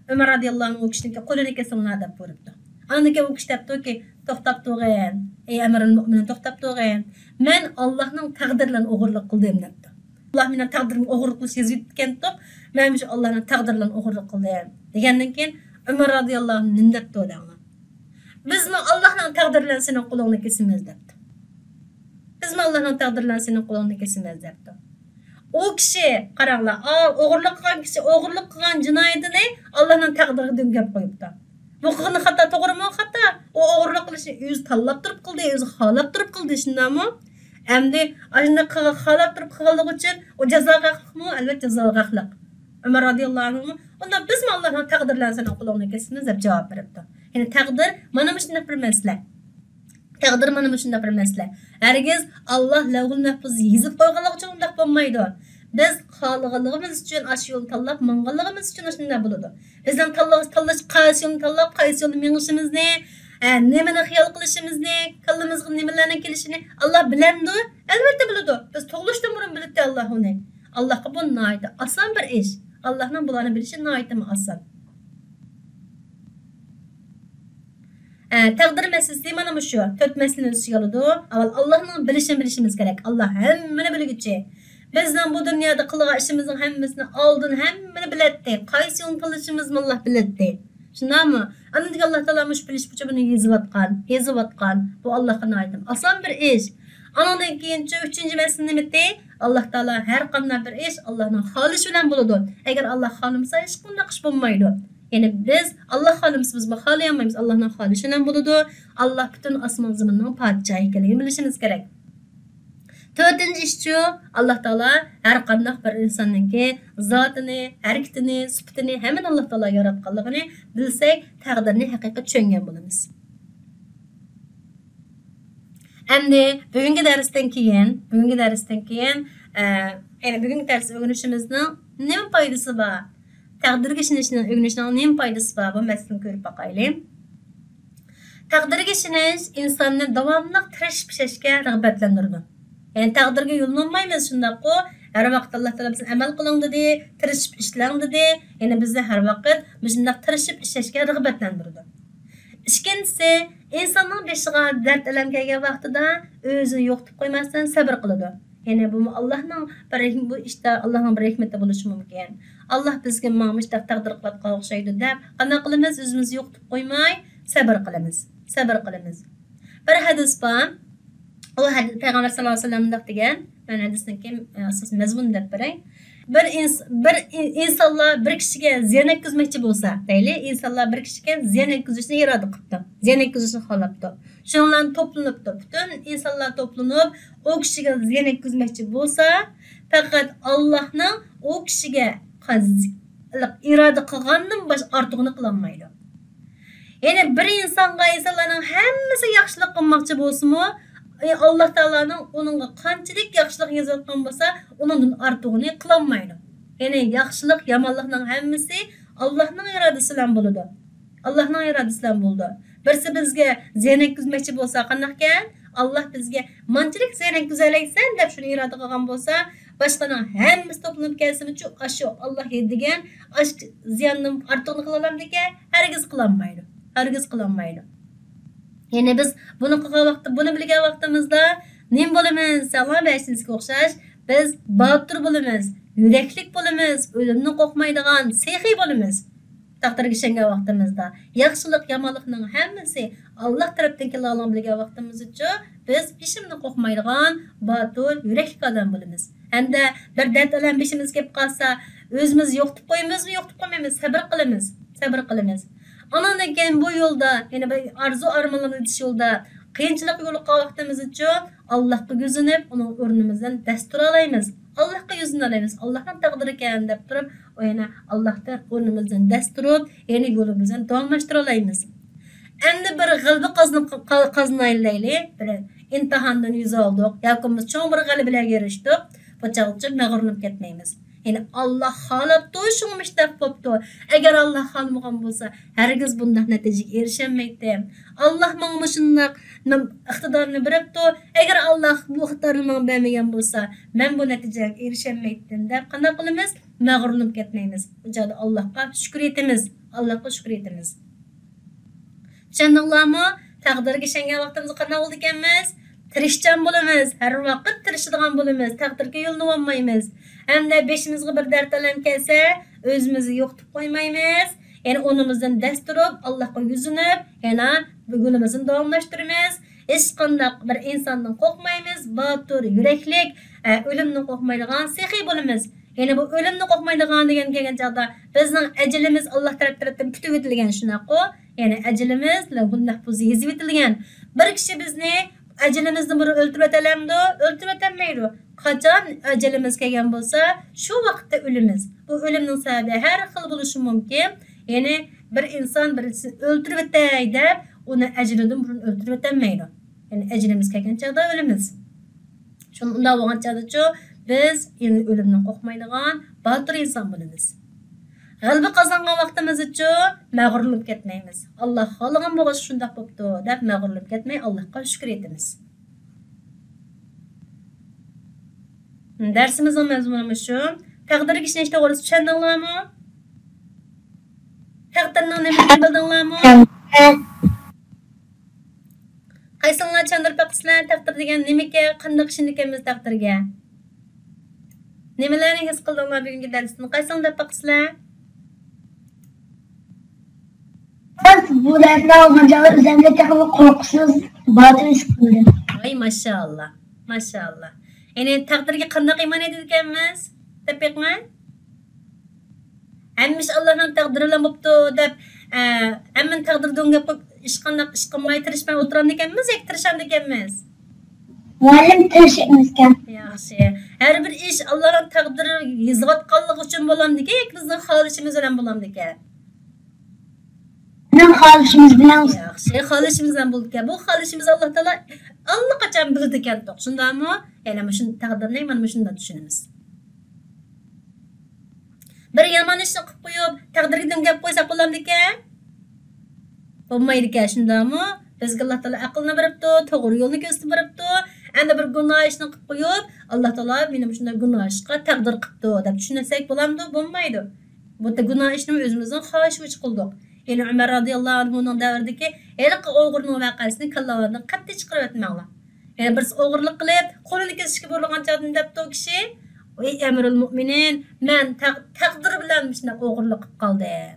ئۆمەر رازىياللاھۇ ئەنھۇ ئۇ كىشىنىڭكى قولىنى كېسىڭلار دەپ بۇيرۇپتۇ. ئاندىن كېيىن ئۇ كىشى دەپتۇكى، توختاپ تۇرغىن، ئەي ئەمىرۇل مۆمىنىن، توختاپ تۇرغىن. مەن ئاللاھنىڭ تەقدىرى بىلەن ئوغرىلىق قىلدىم دەپتۇ. ئاللاھ مېنىڭ تەقدىرىمگە ئوغرىلىق قىلىش يېزىپ كەتتۇق. مەن مۇشۇ ئاللاھنىڭ تەقدىرى بىلەن ئوغرىلىق قىلدىم دېگەندىن كېيىن ئۆمەر رازىياللاھۇ ئەنھۇ نېمە دەپتۇ دەڭلار؟ بىزمۇ ئاللاھنىڭ تەقدىرى بىلەن سېنىڭ قولۇڭنى كېسىمىز دەپتۇ. بىزمۇ ئاللاھنىڭ تەقدىرى بىلەن سېنىڭ قولۇڭنى كېسىمىز دەپتۇ. ئۇ كىشى، قاراڭلار، ئا، ئوغرىلىق قىلغان كىشى ئوغرىلىق قىلغان جىنايىتىنى ئاللاھنىڭ تەقدىرىگە دۆڭگەپ قويۇپتۇ. بۇ قىلغىنى خاتا، توغرىمۇ خاتا؟ ئۇ ئوغرىلىق قىلىشنى ئۆزى تاللاپ تۇرۇپ قىلدى، ئۆزى خالاپ تۇرۇپ قىلدى، شۇنداقمۇ؟ ئەمدى ئاشۇنداق قىلغان، خالاپ تۇرۇپ قىلغانلىقى ئۈچۈن ئۇ جازاغا ھەقلىقمۇ؟ ئەلۋەتتە، جازاغا ھەقلىق. ئۆمەر رازىياللاھۇ ئەنھۇمۇ، ئۇندا بىزمۇ ئاللاھنىڭ تەقدىرى بىلەن سېنىڭ قولۇڭنى كېسىمىز دەپ جاۋاب بېرىپتۇ. يەنى تەقدىر مانا مۇشۇنداق بىر مەسىلە. تەقدىر مانا مۇشۇنداق بىر مەسىلە. ھەرگىز ئاللاھ لەۋھۇل مەھپۇزدا يېزىپ قويغانلىقى ئۈچۈن ئۇنداق بولمايدۇ. بىز خالىغانلىقىمىز ئۈچۈن ئاشۇ يولنى تاللاپ ماڭغانلىقىمىز ئۈچۈن ئاشۇنداق بولىدۇ. بىزنىڭ تاللاش، تاللاش، قايسى يولنى تاللاپ، قايسى يولدا مېڭىشىمىزنى، ئە، نېمىنى خىيال قىلىشىمىزنى، كاللىمىزغا نېمىلەرنىڭ كېلىشىنى ئاللاھ بىلەمدۇ؟ ئەلۋەتتە بىلىدۇ. بىز تۇغۇلۇشتىن بۇرۇن بىلەتتى ئاللاھ ئۇنى. ئاللاھقا بۇ ناھايىتى ئاسان بىر ئىش. ئاللاھنىڭ بۇلارنى بىلىشى ناھايىتىمۇ ئاسان. ئە، تەقدىر مەسىلىسى مانا مۇشۇ تۆت مەسىلىنى ئۆز ئىچىگە ئالىدۇ. ئاۋۋال ئاللاھنىڭ بىلىشىنى بىلىشىمىز كېرەك. ئاللاھ ھەممىنى بىلگۈچى. بىزنىڭ بۇ دۇنيادا قىلغان ئىشىمىزنىڭ ھەممىسىنى ئالدىن ھەممىنى بىلەتتى. قايسى يولنى تاللىشىمىزنى ئاللاھ بىلەتتى. شۇنداقمۇ؟ ئاندىن كېيىن ئاللاھ تائالا مۇشۇ بىلىش بويىچە بۇنى يېزىۋاتقان، يېزىۋاتقان. بۇ ئاللاھقا ناھايىتى ئاسان بىر ئىش. ئانىڭدىن كېيىنچە ئۈچىنچى مەسىلە نېمىتى؟ ئاللاھ تائالا ھەر قانداق بىر ئىش ئاللاھنىڭ خالىشى بىلەن بولىدۇ. ئەگەر ئاللاھ خالىمىسا، ھېچقانداق ئىش بولمايدۇ. يەنى بىز ئاللاھ خالىمىسا، بىزمۇ خالىيالمايمىز. ئاللاھنىڭ خالىشى بىلەن بولىدۇ. ئاللاھ پۈتۈن ئاسمان زېمىننىڭ پادىشاھى ئىكەنلىكىنى بىلىشىمىز كېرەك. تۆتىنچى ئىشچۇ، ئاللاھ تائالا ھەر قانداق بىر ئىنساننىڭكى زاتىنى، ھەرىكىتىنى، سۈپىتىنى ھەممىنى ئاللاھ تائالا ياراتقانلىقىنى بىلسەك، تەقدىرنى ھەقىقىي چۈشەنگەن بولىمىز. ئەمدى بۈگۈنكى دەرستىن كېيىن، بۈگۈنكى دەرستىن كېيىن، ئە، يەنى بۈگۈنكى دەرس ئۆگىنىشىمىزنىڭ نېمە پايدىسى بار؟ تەقدىرگە ئىشىنىشنىڭ، ئۆگىنىشنىڭ نېمە پايدىسى بار؟ بۇ مەسىلىنى كۆرۈپ باقايلى. تەقدىرگە ئىشىنىش ئىنساننى داۋاملىق تىرىشىپ ئىشلەشكە رىغبەتلەندۈرىدۇ. يەنى تەقدىرگە يۇلۇنمايمىز، شۇنداققۇ؟ ھەر ۋاقىت ئاللاھ تائالا بىزنى ئەمەل قىلىڭ دېدى، تىرىشىپ ئىشلەڭ دېدى. يەنى بىزنى ھەر ۋاقىت مۇشۇنداق تىرىشىپ ئىشلەشكە رىغبەتلەندۈرىدۇ. ئىككىنچىسى، ئىنساننىڭ بېشىغا دەرد-ئەلەم كەلگەن ۋاقتىدا ئۆزىنى يوقىتىپ قويماستىن سەبرى قىلىدۇ. يەنى بۇمۇ ئاللاھنىڭ بىر ھېكم-، بۇ ئىشتا ئاللاھنىڭ بىر ھېكمىتى بولۇشى مۇمكىن. ئاللاھ بىزگە ماڭا مۇشۇنداق تەقدىر قىلىۋاتقان ئوخشايدۇ دەپ، قانداق قىلىمىز؟ ئۆزىمىزنى يوقىتىپ قويماي، سەبر قىلىمىز. سەبر قىلىمىز. بىر ھەدىس بار. ئۇ ھەدىس پەيغەمبەر ساللاللاھۇ ئەلەيھى ۋەسەللەمدەك دېگەن، مەن ھەدىسنىڭكى، ئە، ئاساسىي مەزمۇنىنى دەپ بېرەي. بىر ئىنس-، بىر ئىن-، ئىنسانلار بىر كىشىگە زىيان يەتكۈزمەكچى بولسا، دەيلى، ئىنسانلار بىر كىشىگە زىيان يەتكۈزۈشنى ئىرادە قىپتۇ، زىيان يەتكۈزۈشنى خالاپتۇ. شۇنىڭ بىلەن توپلىنىپتۇ. پۈتۈن ئىنسانلار توپلىنىپ، ئۇ كىشىگە زىيان يەتكۈزمەكچى بولسا، پەقەت ئاللاھنىڭ ئۇ كىشىگە قاز-، ئىرادە قىلغاندىن باشقا ئارتۇقىنى قىلالمايدۇ. يەنى بىر ئىنسانغا ئىنسانلارنىڭ ھەممىسى ياخشىلىق قىلماقچى بولسىمۇ، ئى، ئاللاھ تائالانىڭ ئۇنىڭغا قانچىلىك ياخشىلىق يېزىۋاتقان بولسا، ئۇنىڭدىن ئارتۇقىنى قىلالمايدۇ. يەنى ياخشىلىق، يامانلىقنىڭ ھەممىسى ئاللاھنىڭ ئىرادىسى بىلەن بولىدۇ. ئاللاھنىڭ ئىرادىسى بىلەن بولىدۇ. بىرسى بىزگە زىيان يەتكۈزمەكچى بولسا قانداقكەن؟ ئاللاھ بىزگە مانچىلىك زىيان يەتكۈزەلەيسەن دەپ شۇنى ئىرادە قىلغان بولسا، باشقىنىڭ ھەممىسى توپلىنىپ كەلسىمۇچۇ، ئاشۇ ئاللاھ دېگەن ئاشۇ زىياننىڭ ئارتۇقىنى قىلالامدىكەن؟ ھەرگىز قىلالمايدۇ. ھەرگىز قىلالمايدۇ. يەنى بىز بۇنى قىلغان ۋاقىتتا، بۇنى بىلگەن ۋاقتىمىزدا نېمە بولىمىز؟ ساڭا بەشىنچىسىگە ئوخشاش، بىز باتۇر بولىمىز، يۈرەكلىك بولىمىز، ئۆلۈمدىن قورقمايدىغان سېخىي بولىمىز. تەقدىرگە ئىشەنگەن ۋاقتىمىزدا ياخشىلىق، يامانلىقنىڭ ھەممىسى ئاللاھ تەرەپتىن كېلىدىغانلىقىنى بىلگەن ۋاقتىمىزدىچۇ، بىز ھېچنېمىدىن قورقمايدىغان باتۇر، يۈرەكلىك ئادەم بولىمىز. ھەمدە بىر دەرد-ئەلەم بېشىمىزغا كېلىپ قالسا، ئۆزىمىزنى يوقىتىپ قويىمىزمۇ؟ يوقىتىپ قويمايمىز، سەبرى قىلىمىز، سەبرى قىلىمىز. ئانىڭدىن كېيىن بۇ يولدا، يەنە بىر ئارزۇ-ئارمانلىرىمىزغا يېتىش يولىدا قىيىنچىلىققا يولۇققان ۋاقتىمىزدىچۇ، ئاللاھقا يۈزلىنىپ، ئۇنىڭ ئورنىمىزدىن دەس تۇرالايمىز. ئاللاھقا يۈزلىنەلەيمىز. ئاللاھنىڭ تەقدىرىكەن دەپ تۇرۇپ، ئۇ يەنە ئاللاھتىن ئورنىمىزدىن دەس تۇرۇپ، يەنە يولىمىزنى داۋاملاشتۇرالايمىز. ئەمدى بىر غەلىبە قازىنىپ، قا-، قازىنايلى دەيلى. بىر ئىمتىھاندىن يۈز ئالدۇق ياكى بولمىسا چوڭ بىر غەلىبىلەرگە ئېرىشتۇق. بۇ چاغدىچۇ مەغرۇرلىنىپ كەتمەيمىز. يەنى ئاللاھ خالاپتۇ، شۇڭا مۇشۇنداق بوپتۇ. ئەگەر ئاللاھ خالىمىغان بولسا، ھەرگىز بۇنداق نەتىجىگە ئېرىشەلمەيتتىم. ئاللاھ ماڭا مۇشۇنداق نېمە، ئىقتىدارنى بېرىپتۇ. ئەگەر ئاللاھ بۇ ئىقتىدارنى ماڭا بەرمىگەن بولسا، مەن بۇ نەتىجىگە ئېرىشەلمەيتتىم دەپ قانداق قىلىمىز؟ مەغرۇرلىنىپ كەتمەيمىز. بۇ چاغدا ئاللاھقا شۈكۈر ئېيتىمىز. ئاللاھقا شۈكۈر ئېيتىمىز. چۈشەندىڭلارمۇ؟ تەقدىرگە ئىشەنگەن ۋاقتىمىزدا قانداق بولىدىكەنمىز؟ تىرىشچان بولىمىز، ھەر ۋاقىت تىرىشىدىغان بولىمىز، تەقدىرگە يولىنىۋالمايمىز. ھەمدە بېشىمىزغا بىر دەرد-ئەلەم كەلسە، ئۆزىمىزنى يوقىتىپ قويمايمىز. يەنە ئورنىمىزدىن دەس تۇرۇپ، ئاللاھقا يۈزلىنىپ، يەنە يولىمىزنى داۋاملاشتۇرىمىز. ھېچقانداق بىر ئىنساندىن قورقمايمىز، باتۇر، يۈرەكلىك، ئە، ئۆلۈمدىن قورقمايدىغان سېخىي بولىمىز. يەنى بۇ ئۆلۈمدىن قورقمايدىغان دېگەن كەلگەن چاغدا بىزنىڭ ئەجىلىمىز ئاللاھ تەرەپ، تەرەپتىن پۈتۈۋېتىلگەن، شۇنداققۇ؟ يەنى ئەجىلىمىز لەۋھۇل مەھپۇزدا يېزىۋېتىلگەن. بىر كىشى بىزنى ئەجىلىمىزدىن بۇرۇن ئۆلتۈرۈۋېتەلەمدۇ؟ ئۆلتۈرۈۋېتەلمەيدۇ. قاچان ئەجىلىمىز كەلگەن بولسا، شۇ ۋاقىتتا ئۆلىمىز. بۇ ئۆلۈمنىڭ سەۋەبى ھەر خىل بولۇشى مۇمكىن. يەنى بىر ئىنسان بىرسىنى ئۆلتۈرۈۋېتەي دەپ، ئۇنى ئەجىلىدىن بۇرۇن ئۆلتۈرۈۋېتەلمەيدۇ. يەنى ئەجىلىمىز كەلگەن چاغدا ئۆلىمىز. شۇنداق بولغان چاغدىچۇ، بىز يەنە ئۆلۈمدىن قورقمايدىغان باتۇر ئىنسان بولىمىز. غەلىبە قازانغان ۋاقتىمىزدىچۇ، مەغرۇرلىنىپ كەتمەيمىز. ئاللاھ خالىغان بولغاچقا شۇنداق بوپتۇ دەپ مەغرۇرلىنىپ كەتمەي، ئاللاھقا شۈكۈر ئېيتىمىز. دەرسىمىزنىڭ مەزمۇنى مۇشۇ. تەقدىرگە ئىشىنىش توغرىسىدا چۈشەندىڭلارمۇ؟ تەقدىرنىڭ نېمىلىكىنى بىلدىڭلارمۇ؟ قايسىڭلار چۈشەندۈرۈپ بېقىسىلەر، تەقدىر دېگەن نېمىكەن، قانداق ئىشىنىدىكەنمىز تەقدىرگە؟ نېمىلەرنى ھېس قىلدىڭلار بۈگۈنكى دەرستىن؟ قايسىڭلار دەپ بېقىسىلەر؟ بىز بۇ دەرسنى ئالغان چاغدا ئۆزۈمنى تېخىمۇ قورقۇسىز، باتۇر ھېس قىلدىم. ۋاي، ماشائاللا، ماشائاللا. يەنى تەقدىرگە قانداق ئىمان ئېيتىدىكەنمىز؟ دەپ بېقىڭە. ھەممە ئىش ئاللانىڭ تەقدىرى بىلەن بوپتۇ دەپ، ئە، ھەممىنى تەقدىر دۆڭگەپ قويۇپ، ھېچقانداق ئىش قىلماي، تىرىشماي ئولتۇرامدىكەنمىز ياكى تىرىشامدىكەنمىز؟ مۇئەللىم، تىرىشىمىزكەن. ياخشى. ھەر بىر ئىش ئاللانىڭ تەقدىرى يېزىۋاتقانلىقى ئۈچۈن بولامدىكەن ياكى بىزنىڭ خالىشىمىز بىلەن بولامدىكەن؟ بىزنىڭ خالىشىمىز بىلەن. ياخشى، خالىشىمىز بىلەن بولىدىكەن. بۇ خالىشىمىز ئاللا تائالا ئاللىقاچان بىلىدىكەنتۇق، شۇنداقمۇ؟ يەنى مۇشۇ تەقدىرنى مانا مۇشۇنداق چۈشىنىمىز. بىر يامان ئىشنى قىلىپ قويۇپ، تەقدىرگە دۆڭگەپ قويساق بولامدىكەن؟ بولمايدىكەن، شۇنداقمۇ؟ بىزگە ئاللا تائالا ئەقىلنى بېرىپتۇ، توغرا يولنى كۆرسىتىپ بېرىپتۇ. ئەمدى بىر گۇناھ ئىشنى قىلىپ قويۇپ، ئاللا تائالا مېنى مۇشۇنداق گۇناھ ئىشقا تەقدىر قىپتۇ دەپ چۈشىنەسەك بولامدۇ؟ بولمايدۇ. بۇ گۇناھ ئىشنى ئۆزىمىزنىڭ خاھىشى بويىچە قىلدۇق. يەنى ئۆمەر رازىياللاھۇ ئەنھۇنىڭ دەۋرىدىكى ھېلىقى ئوغرىنىڭ ۋەقەسىنى كاللاڭلاردىن قەتئىي چىقىرىۋەتمەڭلار. يەنى بىرسى ئوغرىلىق قىلىپ، قولىنى كېسىشكە بۇيرۇلغان چاغدىمۇ دەپتۇ ئۇ كىشى، ئەي ئەمىرۇل مۆمىنىن، مەن تەق-، تەقدىر بىلەن مۇشۇنداق ئوغرىلىق قىلىپ قالدىم.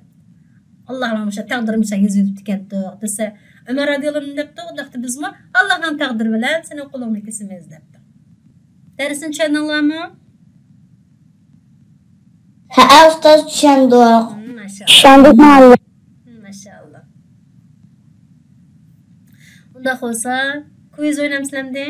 ئاللاھنىڭ مۇشۇ تەقدىرى مۇشۇ يېزىۋېتىپتىكەنتۇ دېسە، ئۆمەر رازىياللاھۇ ئەنھۇ دەپتۇ، ئۇنداقتا بىزمۇ ئاللاھنىڭ تەقدىرى بىلەن سېنىڭ قولۇڭنى كېسىمىز دەپتۇ. دەرسنى چۈشەندىڭلارمۇ؟ ھەئە، ئۇستاز، چۈشەندۇق. مم، ماشائاللا. چۈشەندۇق، مۇئەللىم. مم، ماشائاللا. ئۇنداق بولسا، كويز ئوينامسىلەمدى؟